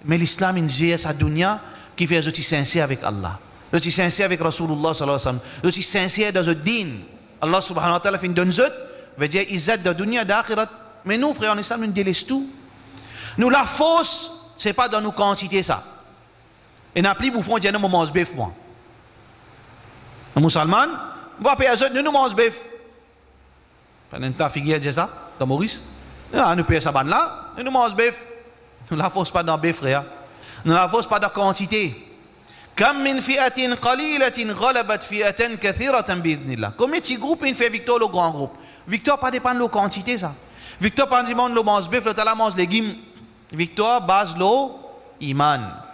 Me Lislam inn zer sa dounia, kifer zot ti sinser avek Allah. Zot ti sinser avek Rasoulillah sallallahu alayhi wa sallam. Zot ti sinser dan zot din. Allah subhanahu wa ta'ala finn donn zot, vedir izzat dan dounia, dan axirat. Me nou, frer an Islam, nou deles tou. Nou lafors, se pa dan nou kantite sa. Ena pli boufon dir, "Non, mo manz bef, mwa." Nou mousalman, nou pa per zot, nou, nou manz bef. Pena enn ta figir dir sa dan Moris. Ah, nou per sa bann la, nou, nou manz bef. Nou lafors pa dan bef, frer. Nou lafors pa dan kantite. Kam min fi'atin qalilatin ghalabat fi'atan kathiratan bi idhnillah. Konbien ti group inn fer viktwar lor gran group? Viktwar pa depann lor kantite sa. Viktwar pa depann lor manz bef, lot la manz legim. Viktwar baz lor iman.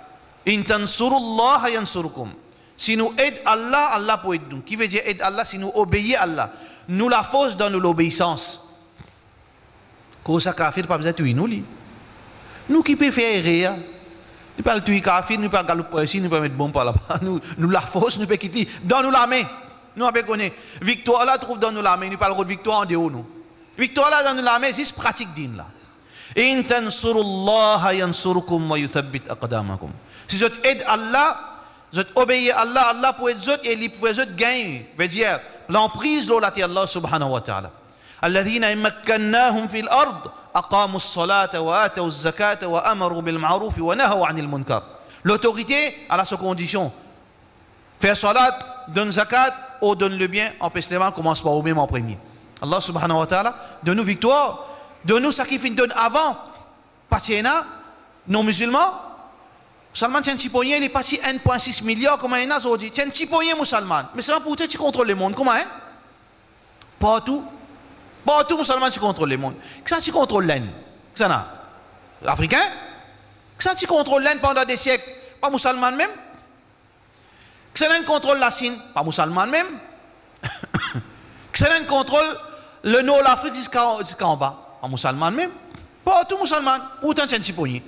In tansurullaha yansurkum. Si nou ed Allah, Allah pou ed nou. Ki vedir ed Allah? Si nou obeir Allah, nou lafors dan nou lobeisans. Koz sa kafir pa bizin touy nou, li. Nou ki pe fer erer. Nou pa al touy kafir, nou pa galoup par isi, nou pa met bonm par laba. Nou, nou lafors, nou pe kit li dan nou lame. Nou pa pe kone. Viktwar la trouv dan nou lame, nou pa al rod viktwar andeor, nou. Viktwar la dan nou lame, zis pratik din la. In tansurullaha yansurkum wa yuthabbit aqdamakum. Si zot ed Allah, zot obeir Allah, Allah pou ed zot e li pou fer zot gagn, vedir lanpriz lor later Allah subhanahu wa ta'ala. Alladhina in makkannahum fil ard aqamus salata wa atawuz zakata wa amaru bil ma'rufi wa nahaw anil munkar. Lotorite, ala so kondision. Fer salat, donn zakat, ordonn lebien, anpes lemal, koumans par oumem an premie. Allah subhanahu wa ta'ala donn nou viktwar, donn nou seki finn donn avan. Pa ti ena non mizilman. Mousalman ti enn ti pogne, li pa ti enn pwin sis miliar kouma ena zordi. Ti enn ti pogne mousalman. Me selman pourtan ti kontrol lemonn, kouma, hein? Partou. Partou mousalman ti kontrol lemonn. Kisannla ti kontrol Lenn? Kisannla? Afrikin? Kisannla ti kontrol Lenn pandan de siek? Pa mousalman mem? Kisannla inn kontrol Lasinn? Pa mousalman mem. Kisannla inn kontrol lenor Lafrik ziska, ziska anba? Pa mousalman mem. Partou mousalman. Pourtan ti enn ti pogne.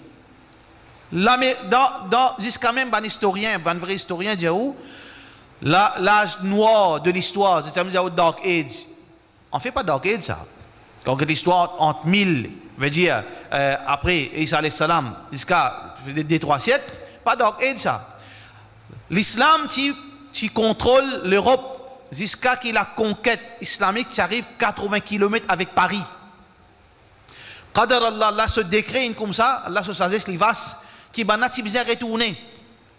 Lame-, dan, dan, ziska mem bann istorien, bann vre istorien dir ou, la, laz nwar de listwar, zot ti dir ou Dark Age. Anfet, pa Dark Age sa. Kan get listwar ant mil, vedir, eh, apre Isa alayhis salam, ziska de, de trwa siek, pa Dark Age sa. Lislam ti, ti kontrol Lerop ziska ki lakonket islamik ti ariv katrovin kilomet avek Pari. Qadar Allah, Allah so dekre inn koumsa, Allah so sazes li vas, ki bann la ti bizin retourne,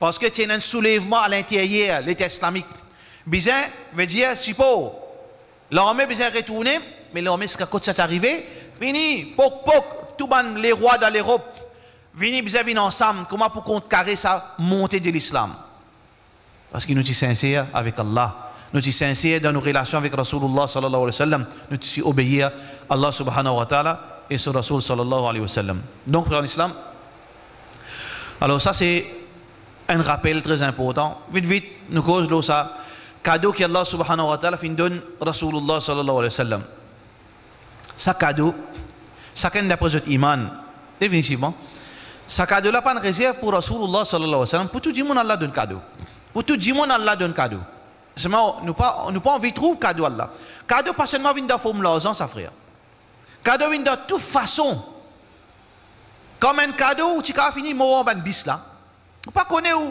parski ti ena enn soulevman a linteryer Leta Islamik. Bizin, vedir sipor. Larme bizin retourne, me larme ziska kot sa ti arive? Fini, pok pok, tou bann lerwa dan Lerop vini, bizin vinn ansam, kouma pou kontrkare sa monte de Lislam. Parski nou ti sinser avek Allah, nou ti sinser dan nou relasion avek Rasoulillah sallallahu alayhi wa sallam, nou ti obeir Allah subhanahu wa ta'ala e so Rasoul sallallahu alayhi wa sallam. Donk, frer an Islam, alor sa se enn rapel tre inportan. Vit vit, nou koz lor sa kado ki Allah subhanahu wa ta'ala finn donn Rasoulillah sallallahu alayhi wa sallam. Sa kado, sakenn dapre zot iman, definitivman, sa kado la pa'nn rezerv pou Rasoulillah sallallahu alayhi wa sallam, pou tou dimoun Allah donn kado. Pou tou dimoun Allah donn kado. Selman, nou pa, nou pa anvi trouv kado Allah. Kado pa selman vinn dan form larzan, sa, frer. Kado vinn dan tou fason. Kouma enn kado, ou ti kapav fini mor anba enn bis la. Ou pa kone ou,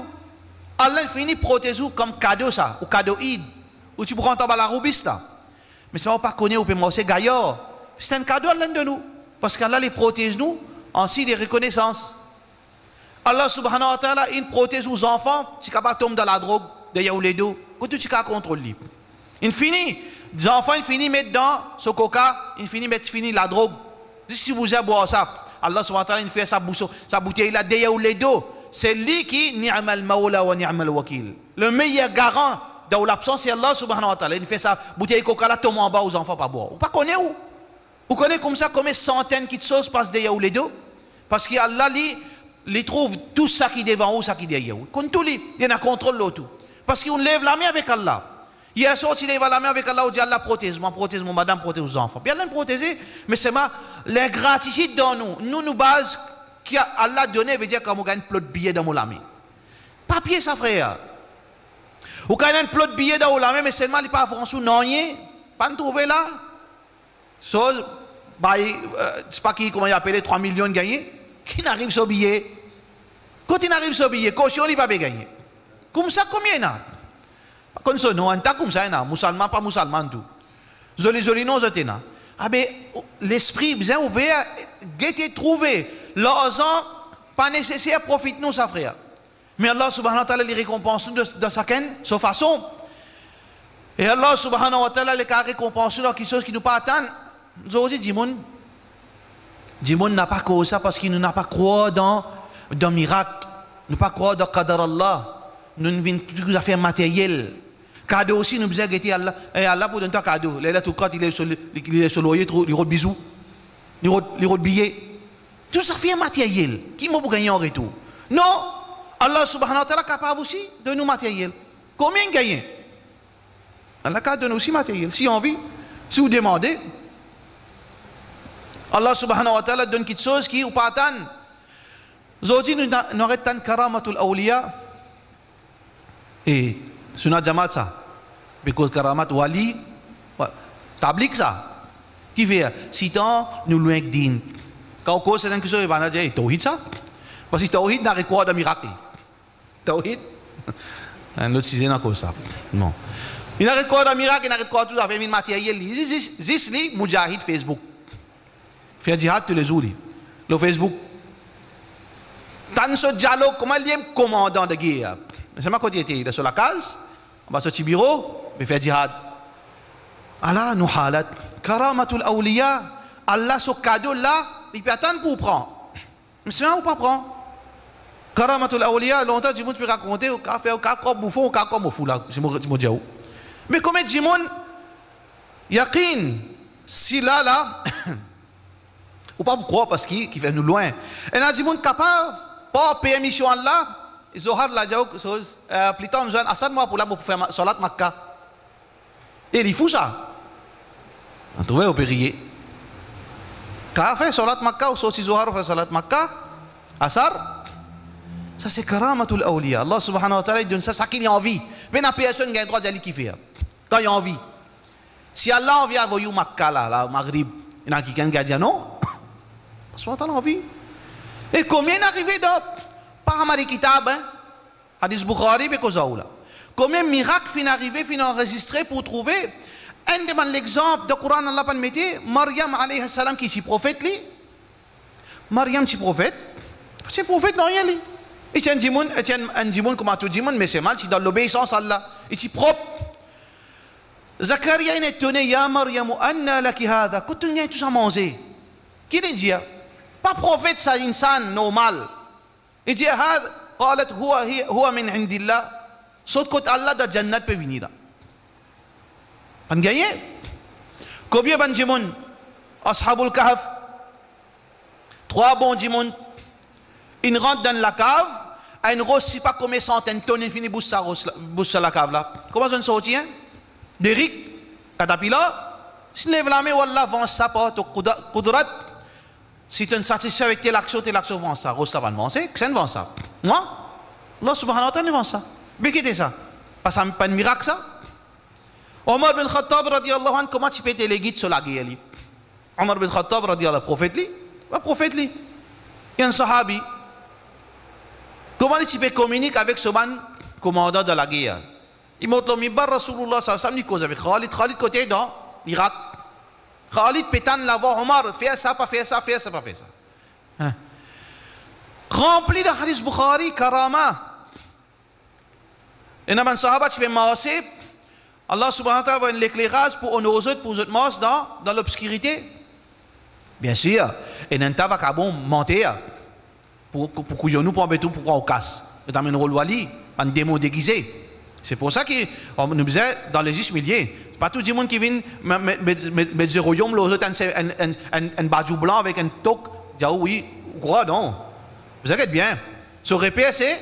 Allah inn fini protez ou kouma kado sa, ou kado Eid, ou ti pou rant anba larou bis la. Me sa ou pa kone, ou pe marse gayar. Se enn kado Allah inn donn ou, parski Allah li protez nou an sign de rekonesans. Allah subhanahu wa ta'ala inn protez ou zanfan, ti kapav tom dan ladrog deryer ou ledo, kot ou ti kapav kontrol li. Inn fini, zanfan inn fini met dan so koka, inn fini met fini ladrog, zis ti bouze bwar sa. Allah subhanahu wa ta'ala inn fer sa bouso-, sa boutey la deryer ou ledo. Se li ki ni'mal mawla wa ni'mal wakil. Le meyer garan dan ou labsans, se Allah subhanahu wa ta'ala. Inn fer sa boutey koka la tom anba ou zanfan pa bwar. Ou pa kone ou. Ou kone koumsa konbien santenn kitsoz pas deryer ou ledo? Parski Allah li, li trouv tou sa ki devan ou, sa ki deryer ou. Konn tou li, li ena kontrol lor tou. Parski ou lev lame avek Allah. Yer swar ou ti lev lame avek Allah, ou dir, "Allah, protez mwa, protez mo madam, protez mo zanfan." Pi Allah inn proteze, me selman lengratitid dan nou. Nou, nou baz ki Allah done, vedir kan mo gagn plot biye dan mo lame. Papie sa, frer. Ou gagn enn plot biye dan ou lame, me selman li pa avans ou nanye, pa'nn trouve la. So, bay, eh, sepa ki, kouma li apele, trwa milion gagne, ki inn ariv so biye? Kot inn ariv so biye? Kosion li pa pe gagne. Koumsa konbien ena? Pa konn so non, enn ta koumsa ena, mousalman, pa mousalman tou. Zoli, zoli non zot ena. Abe, lespri bizin ouver, gete, trouve. Larzan pa neseser, profit nou sa, frer. Me Allah subhanahu wa ta'ala, li rekonpans nou dan, dan sakenn so fason. E Allah subhanahu wa ta'ala, li kapav rekonpans nou dan kitsoz ki nou pa atann. Zordi, dimoun, dimoun napa koz sa parski nou napa krwar dan, dan mirak. Nou pa krwar dan qadar Allah. Nou vinn tou zafer materyel. Kado osi, nou bizin gete Allah. E Allah pou donn twa kado. Laylatul Qadr, li lev so, li, li lev so lorye, li rod bizou. Li rod, li rod biye. Tou zafer materyel, ki mo pou gagne an retour? Non, Allah subhanahu wa ta'ala kapav osi donn ou materyel. Konbien inn gagne? Allah kapav donn ou osi materyel, si anvi, si ou demande. Allah subhanahu wa ta'ala donn kitsoz ki ou pa atann. Zordi nou, nou aret tann karamatul awliya. E, suna jamaat sa, pe koz karamat wali, wa-, tablig sa. Kifer? Sitan nou lwin ek din. Kan ou koz serten kiksoz, bann la dir, "E, tawhid sa?" Parski tawhid, inn aret krwar dan mirak li. Tawhid, enn lot size, inn akoz sa. Bon. Inn aret krwar dan mirak, inn aret krwar tou zafer vinn materyel li. Zis, zis, zis li, moudjahid Facebook. Fer jihad toulezour li, lor Facebook. Tann so dialog, kouma li lem komandan de ger. Me selman kot li ete, dan so lakaz, anba so ti biro, pe fer jihad. Ala nou halat. Karamatul awliya, Allah so kado la, li pe atann pou pran. Me selman ou pa pran. Karamatul awliya, lontan dimoun ti pe rakonte, ou kapav fer, ou kapav krwar boufon, ou kapav krwar mo fou la, si mo, si mo dir ou. Me konbien dimoun, yakin, sila la, ou pa pou krwar parski ki fer nou lwin. Ena dimoun kapav, par permision Allah, Zohar la dir ou, so, eh, pli tar nou zwenn Asar, mwa pou la, mo pou fer ma-, salat Makka. E li fou sa. Ou trouve, ou pe riye. Kan fer salat Makka, ou sorti Zohar, ou fer salat Makka, Asar. Sa se karamatul awliya. Allah subhanahu wa ta'ala, li donn sa, sa ki li anvi. Pena personn gagn drwa dir li kifer. Kan li anvi. Si Allah anvi avoy ou Makka la, la, Maghrib, ena kikenn ki a dir non? Allah subhanahu wa ta'ala anvi. E konbien inn arive dan, pa amari kitab, hein? Hadis Bukhari pe koz ar ou la. Konbien mirak finn arive, finn anrezistre pou trouve. Enn de bann lexanp dan Koran, Allah pa'nn mete, Maryam alayhi salam ki ti profet li. Maryam ti profet, ti profet nanye li. Li ti enn dimoun, li ti enn, enn dimoun kouma tou dimoun, me selman ti dan lobeisans Allah. Li ti prop. Zakaria inn etone, "Ya Maryam, anna laki hadha?" Kot to'nn gagn tou sa manze? Ki li dir? Pa profet sa, insan normal. Li dir, "Had-, qalat huwa, hi-, huwa min indillah." Sort kot Allah, dan jannat pe vini la. Pa'nn gagne? Konbien bann dimoun, Ashabul Kahf, trwa bon dimoun, inn rant dan lakav, enn ros sipa konbien santenn tonn inn fini bous sa ros la, bous sa lakav la. Kouma zot inn sorti, hein? Derrick, katapila, si lev lame, wallah, vans sa par to kouda-, koudrat, Si to'nn satisfe avek tel aksion, tel aksion, vans sa, ros la pa'nn vanse, kisannla vans sa? Mwa? Allah subhanahu wa ta'ala inn vans sa. Be ki ete sa? Pa sa, pa enn mirak sa? Omar bin Khattab radiyallahu anhu, kouma ti pe delegit so lager li? Omar bin Khattab radiyallahu, profet li, pa profet li, li enn sahabi. Kouma li ti pe kominik avek so bann komandan dan lager? Li mont lor minbar Rasoulillah sallallahu alayhi wa sallam, li koz avek Khalid. Khalid kote? Dan, mirak. Khalid pe tann lavwa Omar, fer sa, pa fer sa, fer sa, pa fer sa. Hein? Ranpli dan hadis Bukhari, karama. Ena bann sahaba ti pe marse, Allah Subhanahu wa Taala avoy enn lekleraz pou onor zot, pou zot mars dan, dan lobskirite. Biensir, ena enn ta vakabon manter pou, pou kouyon nou, pou anbet ou, pou pran ou kas. Zot amenn rol wali, bann demon degize. Se pou sa ki, oh, nou bizin dan le zis milie. Pa tou dimoun ki vinn met, met, met, met, met zeroyom lor zot, enn, enn, enn, enn, enn badjou blan avek enn tok, dir ou wi, ou krwar, non. Bizin get bien. So reper se,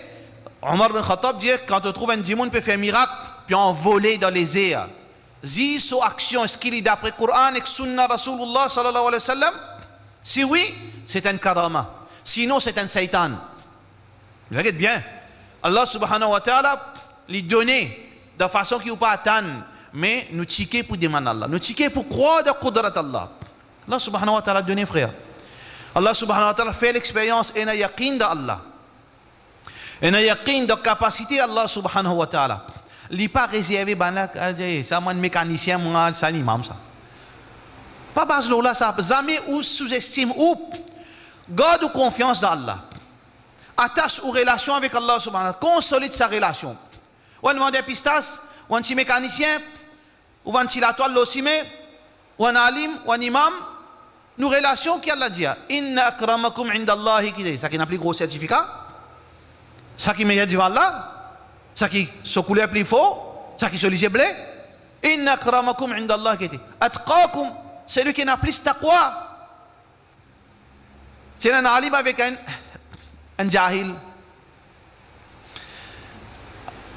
Omar bin Khattab dir, kan to trouv enn dimoun pe fer mirak, pe anvole dan lezer, ziz so aksion, eski li dapre Koran ek Sunna Rasoulillah sallallahu alayhi wa sallam? Si wi, se enn karama. Sinon, se enn seytan. Bizin get bien. Allah Subhanahu wa Taala, li done dan fason ki ou pa atann, me nou tike pou demann Allah. Nou tike pou krwar dan koudrat Allah. Allah Subhanahu wa Taala done, frer. Allah Subhanahu wa Taala fer lexperyans, ena yakin dan Allah. Ena yakin dan kapasite Allah Subhanahu wa Taala. Li pa rezerve bann la, "Ah, sa mwa enn mekanisien, mwa sa enn imam sa." Pa baz lor la sa, zame ou souzestim ou. Gard ou konfians dan Allah. Atas ou relasion avek Allah Subhanahu wa Taala. Konsolid sa relasion. Ou enn vander pistas, ou enn ti mekanisien, ou vann ti latwal lor sime, ou enn alim, ou enn imam, nou relasion ki Allah dir, "Inna akramakum indallahi", ki, saki ena pli gro sertifika, saki meyer divan Allah, saki so kouler pli for, saki so lizie ble, "Inna akramakum indallahi", ki, "Atqakum", selwi ki ena plis taqwa. Ti ena enn alim avek enn, enn jahil.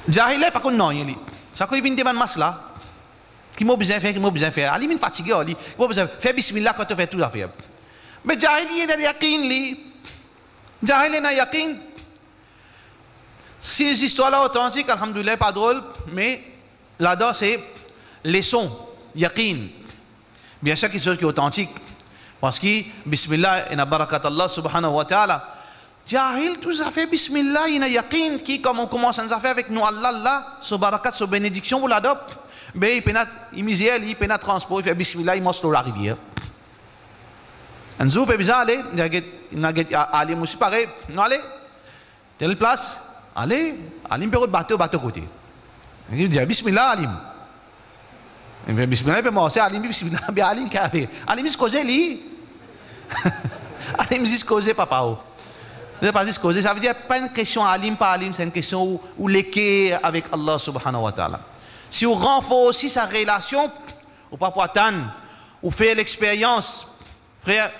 Jahil la pa konn nanye li. Sa kan li vinn demann mas la, "Ki mo bizin fer, ki mo bizin fer?" Alim inn fatige ar li. "Ki mo bizin fer?" "Fer bismillah kan to fer tou zafer." Me jahil li ena yakin li. Jahil ena yakin. Si zistwar la otantik, alhamdulillah, pa drol, me ladan se leson, yakin. Biensir, kiksoz ki otantik. Parski bismillah, ena barakat Allah Subhanahu wa Taala. Jahil, tou zafer bismillah, ena yakin ki, kouma ou koumans enn zafer avek nom Allah, Allah, so barakat, so benediksion pou ladan, be, li pena, li mizer, li pena transpor, li fer bismillah, li mars lor larivier. Enn zour, pe bizin ale, li al get, li al get a-, alim osi parey, nou ale. Tel plas, ale, alim pe rod bato, bato kote. Li dir, "Bismillah, alim." Li fer bismillah, li pe marse, alim, "Bismillah", be alim ki ave. Alim zis koze li. Alim zis koze, papa o. Se pa zis koze, savedir pa enn kestion alim, pa alim, se enn kestion ou, ou leker avek Allah Subhanahu wa Taala. Si ou ranforsi sa relasion, ou pa pou atann, ou fer lexperyans, Frer,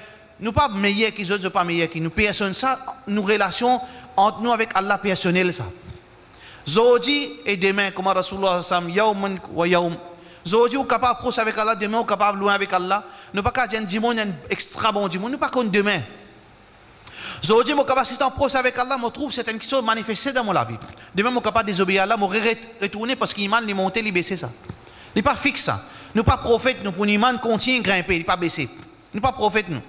nou pa meyer ki zot, zot pa meyer ki nou, personn. Sa, nou relasion ant nou avek Allah personel sa. Zordi e demin, kouma Rasoulillah sallallahu alayhi wa sallam, yawman wa yawm. Zordi ou kapav pros avek Allah, demin ou kapav lwin avek Allah. Nou pa kapav dir enn dimoun, enn extra bon dimoun, nou pa konn demin. Zordi mo kapav sitan pros avek Allah, mo trouv sertenn kiksoz manifeste dan mo lavi. Demin mo kapav dezobeir Allah, mo re-, re-, retourne, parski iman li monte, li bese sa. Li pa fix sa. Nou pa profet, nou pou nou iman kontign grinpe, li pa bese. Nou pa profet nou.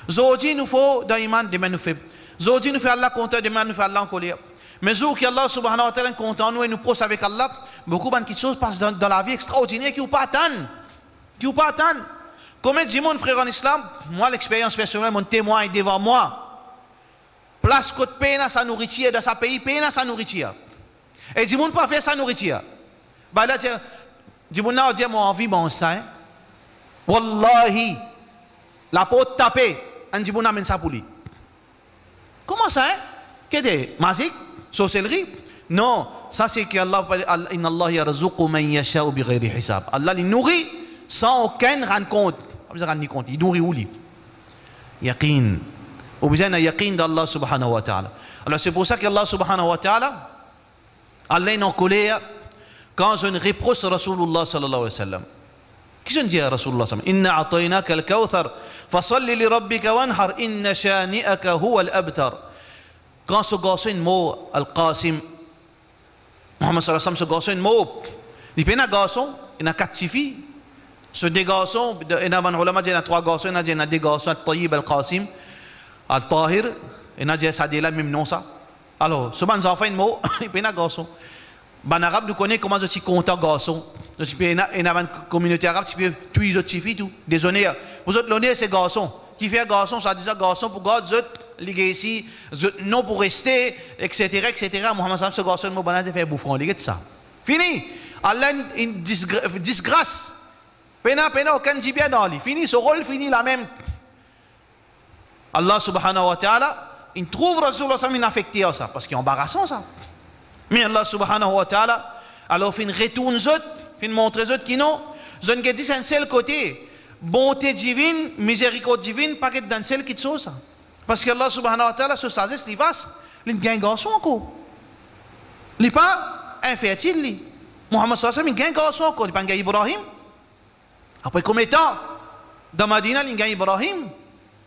Zordi nou for dan iman, demin nou feb. Zordi nou fer Allah kontan, demin nou fer Allah ankoler. Me zour ki Allah Subhanahu wa Taala kontan nou e nou pros avek Allah, boukou bann kiksoz pas dan, dan lavi extraordiner ki ou pa atann. Ki ou pa atann. Konbien dimoun, frer an Islam, mwa, lexperyans personel, mo temwagn devan mwa. Plas kot pena sa nouritir, dan sa pei pena sa nouritir. E dimoun pa fer sa nouritir. Ba la dir, dimoun la dir, "Mo anvi manz sa, hein." Wallahi, laport tape, enn dimoun amenn sa pou li. Kouma sa, hein? Ki ete mazik, sorselri? Non, sa se ki Allah, Al-, "Inna Allah yarzuqu man yasha'u bighayri hisab." Allah li nouri san okenn rann kont. Pa bizin rann li kont, li nouri ou li. Yakin. Ou bizin ena yakin dan Allah Subhanahu wa Taala. Alor, se pou sa ki Allah Subhanahu wa Taala, Allah inn ankoler kan zot inn repros Rasoulillah sallallahu alayhi wa sallam. Ki zot inn dir Rasoulillah sallam? "Inna a'taynaka al-kawthar, fasalli li rabbika wanhar, inna shani'aka huwa al-abtar." Kan so garson inn mor, Al-Qasim, Muhammad sallallahu alayhi wa sallam, so garson inn mor. Li pena garson, ena kat tifi. So de garson, de, ena bann ulama dir ena trwa garson, ena dir ena de garson, At-Tayyib, Al-Qasim, At-Tahir, ena dir sa de la mem non sa. Alor, so bann zanfan inn mor, li pena garson. Bann Arab, nou kone kouma zot ti kontan garson. Zot ti pe ena, ena bann kominote arab ti pe touy zot tifi tou, dezoner. Pou zot, loner se garson. Kifer garson, sa deza garson pou gard zot legasi, zot nom pou reste, et cetera, et cetera. Muhammad sallallahu alayhi wa sallam, so garson mo bann la fer boufran li, get sa. Fini. Allah, enn, enn disgra-, disgras. Pena, pena okenn dibien dan li. Fini, so rol fini lamem. Allah subhanahu wa ta'ala, inn trouv Rasulullah sallam inn afekte ar sa, parski anbarasan sa. Me Allah subhanahu wa ta'ala, alor finn retourn zot, finn montre zot ki non, zot inn get zis enn sel kote, bonte divinn, mizerikord divinn, pa get dan enn sel kitsoz sa. Parski Allah subhanahu wa ta'ala, so sazes li vas, li gagn garson ankor. Li pa infertil li. Muhammad sallallahu alayhi wa sallam, li gagn garson ankor, li pa gagn Ibrahim. Apre komie tan, dan Madina, li gagn Ibrahim,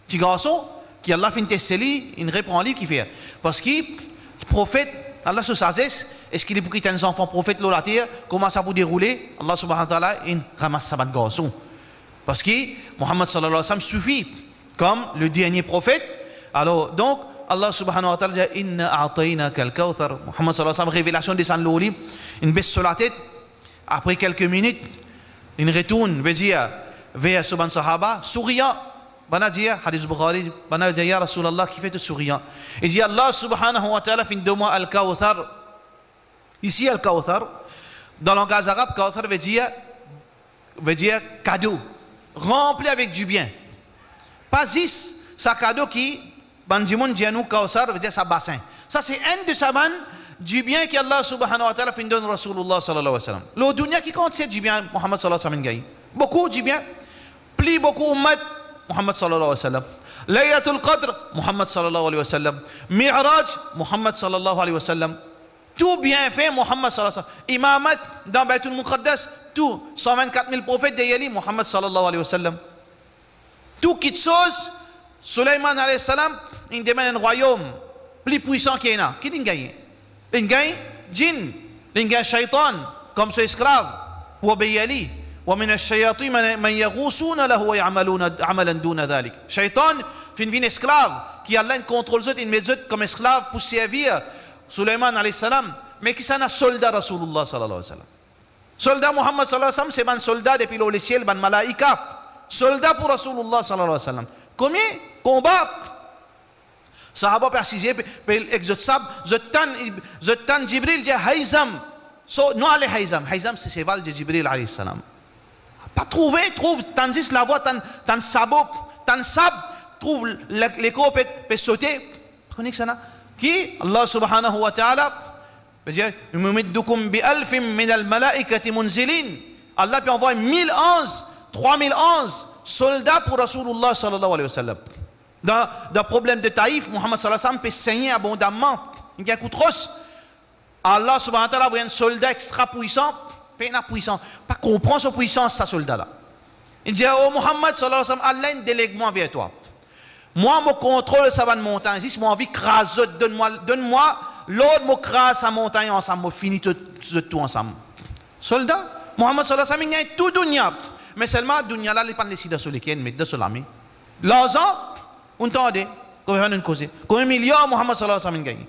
ti garson, ki Allah finn teste li, inn repran li, kifer? Parski profet, Allah so sazes, eski li pou kit enn zanfan profet lor later, kouma sa pou deroule, Allah subhanahu wa ta'ala inn ramas sa bann garson. Parski Muhammad sallallahu alayhi wa sallam soufi kom le dernie profet. Alor, donk, Allah subhanahu wa ta'ala dir, "Inna a'taynaka al-kawthar." Muhammad sallallahu alayhi wa sallam, revelasion desann lor li, inn bes so latet. Apre kelke minit, li retourn, vedir, ver so bann sahaba, sourian. Bann la dir, hadis Bukhari, bann la dir, "Ya Rasulullah, kifer to sourian?" Li dir, "Allah subhanahu wa ta'ala finn donn mwa al-Kawthar." Isi, al-Kawthar, dan langaz arab, Kawthar vedir, vedir kado, ranpli avek dibien. Pa zis sa kado ki bann dimoun dir nou Kawthar, vedir sa basin. Sa se enn de sa bann dibien ki Allah subhanahu wa ta'ala finn donn Rasulullah sallallahu alayhi wa sallam. Lor dunia, ki kantite dibien Muhammad sallallahu alayhi wa sallam inn gagn? Boukou dibien. Pli boukou ummat, Muhammad sallallahu alayhi wa sallam. Laylatul Qadr, Muhammad sallallahu alayhi wa sallam. Mi'raj, Muhammad sallallahu alayhi wa sallam. Tou bienfe Muhammad sallallahu alayhi wa sallam. Imamat dan Baytul Muqaddas, tou san vinn-kat mil profet deryer li, Muhammad sallallahu alayhi wa sallam. Tou kitsoz, Suleyman alayhi salam, inn demann enn rwayom pli pwisan ki ena. Ki li'nn gagn? Li'nn gagn djinn, li'nn gagn shaytan kom so esklav pou obeir li. Wa mina sh-shayatin man, man yaghusuna lahu wa ya'maluna amalan duna dhalik. Shaytan finn vinn esklav, ki Allah inn kontrol zot, inn met zot kom esklav pou servi Suleyman alayhi salam. Me kisannla solda Rasulullah sallallahu alayhi wa sallam? Solda Muhammad sallallahu alayhi wa sallam, se bann solda depi lor lesiel, bann malaika. Solda pou Rasulullah sallallahu alayhi wa sallam. Komie konba, sahaba pe asize, pe, pe ek zot sab, zot tann, zot tann Jibril dir, "Hayzam." So, nou ale Hayzam. Hayzam se seval de Jibril alayhi salam. Pa trouve, trouv, tann zis lavwa, tann, tann sabo, tann sab, trouv le, lekor pe, pe sote. Kone kisannla? Ki Allah subhanahu wa ta'ala, vedir, "Yumiddukum bi alfin minal malaikati munzilin." Allah pe anvoy mil anz, trwa mil anz, solda pou Rasulullah sallallahu alayhi wa sallam. Dan, dan problem de Taif, Muhammad sallallahu alayhi wa sallam pe segne abondamman. Li gagn kout ros. Allah subhanahu wa ta'ala avoy enn solda extra pwisan, pena pwisan, pa konpran so pwisans sa solda la. Li dir, "O Muhammad sallallahu alayhi wa sallam, Allah inn deleg mwa ver twa. Mwa, mo kontrol sa bann montagn, zis mo anvi kraz zot, donn mwa, donn mwa lord, mo kraz sa montagn ansam, mo fini zot, zot tou ansam." Solda, Muhammad sallallahu alayhi wa sallam, li gagn tou dunia, me selman dunia la, li pa'nn les dan so leker, li met dan so lame. Larzan, ou'nn tande, konbien nou koze? Konbien miliar Muhammad sallallahu alayhi wa sallam inn gagn?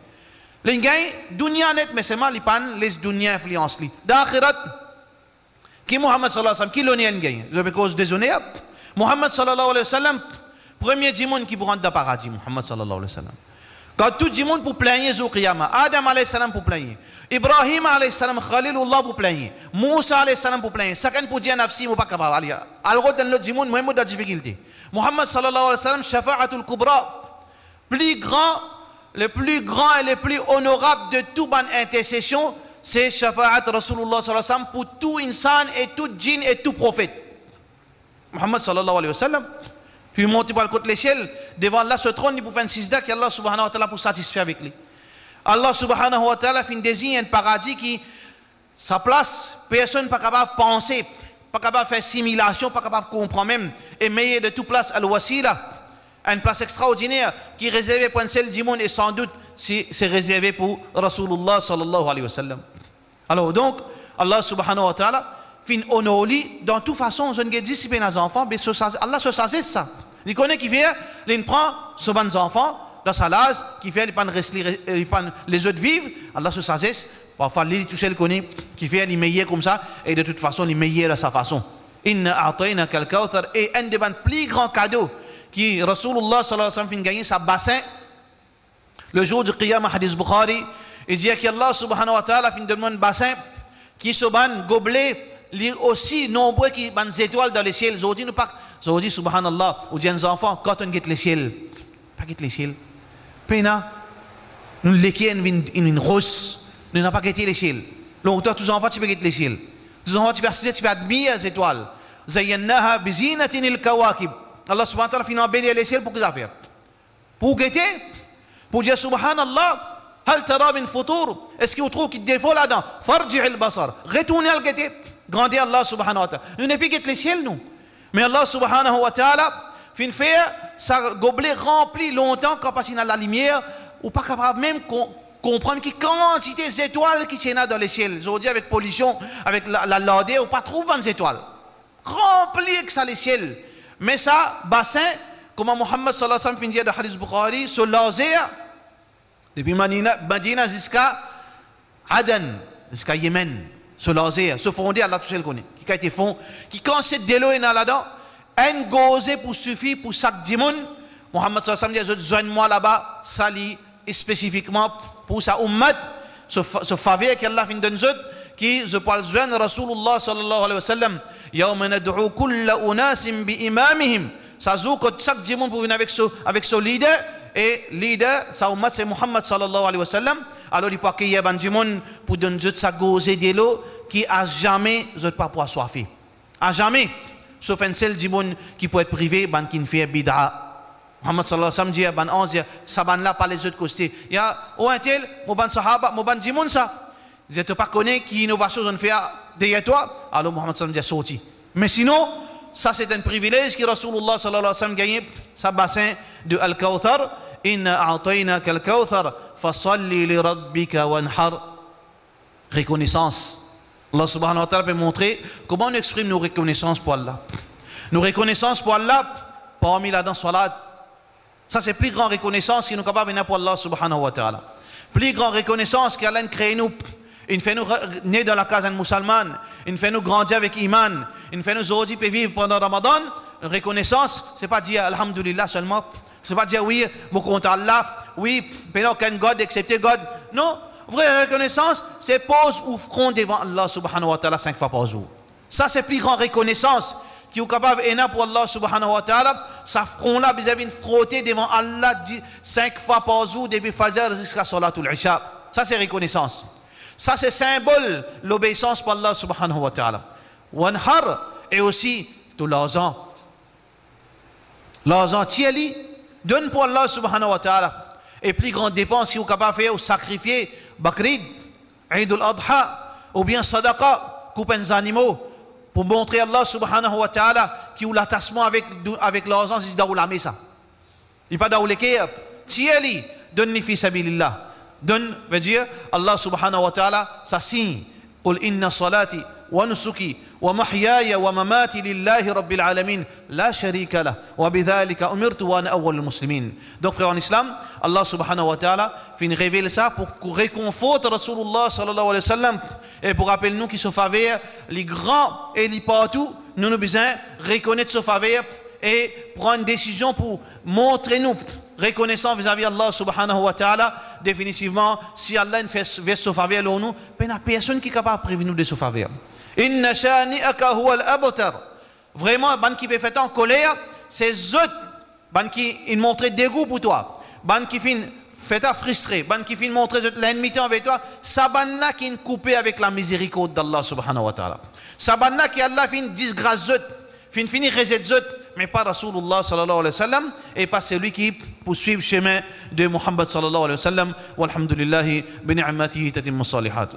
Li'nn gagn dunia net, me selman li pa'nn les dunia inflians li. Dan axirat, ki Muhammad sallallahu alayhi wa sallam, ki loner li'nn gagn? Zot pe koz dezoner. Muhammad sallallahu alayhi wa sallam, premie dimoun ki pou rant dan paradi, Muhammad sallallahu alayhi wa sallam. Kan tou dimoun pou plengne zour qiyama, Adam alayhi salam pou plengne, Ibrahim alayhi salam, Khalilullah pou plengne, Mousa alayhi salam pou plengne, sakenn pou dir, "Nafsi, mo pa kapav, ale, al rod enn lot dimoun, mwa mo dan difikilte." Muhammad sallallahu alayhi wa sallam, shafa'atul kubra, pli gran, le pli gran e le pli onorab de tou bann intersesion, se shafa'at Rasulullah sallallahu alayhi wa sallam pou tou insan e tou djinn e tou profet. Muhammad sallallahu alayhi wa sallam, pi monte pou al kot lesiel, devan Allah so tronn, li pou fer enn sizda ki Allah subhanahu wa ta'ala pou satisfe avek li. Allah subhanahu wa ta'ala finn dezign enn paradi ki sa plas, personn pa kapav panse, pa kapav fer similasion, pa kapav konpran mem. E meyer de tou plas, Al-Wasila, enn plas extraordiner ki rezerve pou enn sel dimoun e san dout si se rezerve pou Rasulullah sallallahu alayhi wa sallam. Alor, donk, Allah subhanahu wa ta'ala finn onor li dan tou fason. Zot inn get zis li pena zanfan, be so saz-, Allah so sazes sa. Li kone kifer li'nn pran so bann zanfan dan sa laz, kifer li pa'nn les li, li pa'nn les zot viv. Allah so sazes, Parfwa li tousel kone kifer li meyer koumsa, e de tout fason li meyer dan sa fason. Inna a'taynaka al-kawthar, e enn de bann pli gran kado ki Rasoulullah sallallahu alayhi wa sallam finn gagne, sa basin. Le jour du qiyamah, hadis Bukhari, li dir ki Allah subhanahu wa ta'ala finn donn mwa enn basin ki so bann goble li osi nonbre ki bann zetwal dan lesiel. Zordi nou pa, zordi, subhanallah, ou dir enn zanfan, kan to'nn get lesiel? Pa get lesiel. Pena. Nou leker inn vinn, inn vinn ros. Nou ena pa gete lesiel. Lontan tou zanfan ti pe get lesiel. Tou zanfan ti pe asize, ti pe admir zetwal. Zayyannaha bizinatinil kawakib. Allah subhanahu wa ta'ala finn anbelir lesiel pou ki zafer? Pou gete, pou dir, subhanallah, hal tara min futur? Eski ou trouv ki defo ladan? Farji'il basar. Retourn al gete grander Allah subhanahu wa ta'ala. Nou nepli get lesiel nou. Me Allah subhanahu wa ta'ala finn fer sa goble ranpli lontan, kan pa ti ena lalimier, ou pa kapav mem kon-, konprann ki kantite zetwal ki ti ena dan lesiel. Zordi avek polision, avek la, la, lader, ou pa trouv bann zetwal. Ranpli ek sa lesiel. Me sa basin, kouma Muhammad sallallahu alayhi wa sallam finn dir dan hadis Bukhari, so larzer, depi Madina, Madina ziska Aden, ziska Yemen, so larzer, so fonder, Allah tousel kone ki kantite fon, ki kantite delo ena ladan, enn gorze pou sifi pou sak dimoun. Muhammad sallallahu alayhi wa sallam dir, zot zwenn mwa laba, sa li spesifikman pou sa oummat, so fa-, so faver ki Allah finn donn zot, ki zot pou al zwenn Rasoulullah sallallahu alayhi wa sallam, yawma nad'u kulla unasin bi imamihim, sa zour kot sak dimoun pou vinn avek so, avek so lider, e lider sa oummat se Muhammad sallallahu alayhi wa sallam, alor li pou akeyir bann dimoun pou donn zot sa gorze delo ki a zame zot pa pou aswafe. A zame, sof enn sel dimoun ki pou et prive, bann ki'nn fer bida. Muhammad sallallahu alayhi wa sallam dir, bann anz dir, sa bann la pa les zot koste. Ya, o entel, mo bann sahaba, mo bann dimoun sa. Dir, to pa kone ki inovasion zot fer deryer twa? Alor Muhammad sallallahu alayhi wa sallam dir, sorti. Me sinon, sa se enn privilez ki Rasoulullah sallallahu alayhi wa sallam gagne, sa basin de Al-Kawthar, inna a'taynaka al-kawthar, fasalli li rabbika wanhar. Rekonesans. Allah subhanahu wa ta'ala pe montre kouma nou exprim nou rekonesans pou Allah. Nou rekonesans pou Allah, parmi ladan salat. Sa se pli gran rekonesans ki nou kapav ena pou Allah subhanahu wa ta'ala. Pli gran rekonesans ki Allah inn kree nou, inn fer nou re-, ne dan lakaz enn mousalman, inn fer nou grandi avek iman, inn fer nou zordi pe viv pandan Ramadan. Rekonesans, se pa dir alhamdulillah selman, se pa dir, wi, mo kontan Allah, wi, pena okenn God exepte God. Non, vre rekonesans, se poz ou fron devan Allah subhanahu wa ta'ala sink fwa par zour. Sa se pli gran rekonesans ki ou kapav ena pou Allah subhanahu wa ta'ala, sa fron la bizin vinn frote devan Allah di-, sink fwa par zour, depi Fajr ziska Salatul Isha. Sa se rekonesans. Sa se sinbol lobeisans pou Allah subhanahu wa ta'ala. Wanhar, e osi to larzan. Larzan, tir li, donn pou Allah subhanahu wa ta'ala. E pli gran depans ki ou kapav fer, ou sakrifie bakrid, Eid al-Adha, oubien sadaqa, koup enn zanimo, pou montre Allah subhanahu wa ta'ala ki ou latasman avek, avek larzan zis dan ou lame sa. Li pa dan ou leker, tir li, donn li fi sabilillah. Donn, vedir, Allah subhanahu wa ta'ala, sa sign. Qul inna salati wa nusuki wa mahyaya wa mamati lillahi rabbil alamin, la sharika lah, wa bidhalika umirtu wa ana awwalul muslimin. Donk, frer an Islam, Allah subhanahu wa ta'ala finn revel sa pou rekonfort Rasoulullah sallallahu alayhi wa sallam e pou rapel nou ki so faver li gran e li partou. Nou, nou bizin rekonet so faver e pran enn desizion pou montre nou rekonesan vizavi Allah subhanahu wa ta'ala. Definitivman, si Allah inn fer, vers so faver lor nou, pena personn ki kapav priv nou de so faver. Inna shani'aka huwal abtar. Vreman, bann ki pe fer twa ankoler, se zot, bann ki inn montre degou pou twa, bann ki finn fer twa fristre, bann ki finn montre zot lenmite anver twa, sa bann la ki inn koupe avek lamizerikord d'Allah subhanahu wa ta'ala. Sa bann la ki Allah finn disgras zot, finn fini rezet zot, me pa Rasoulullah sallallahu alayhi wa sallam, e pa selwi ki pou swiv semin de Muhammad sallallahu alayhi wa sallam. Walhamdulillahi bi ni'matihi tatimmu salihat.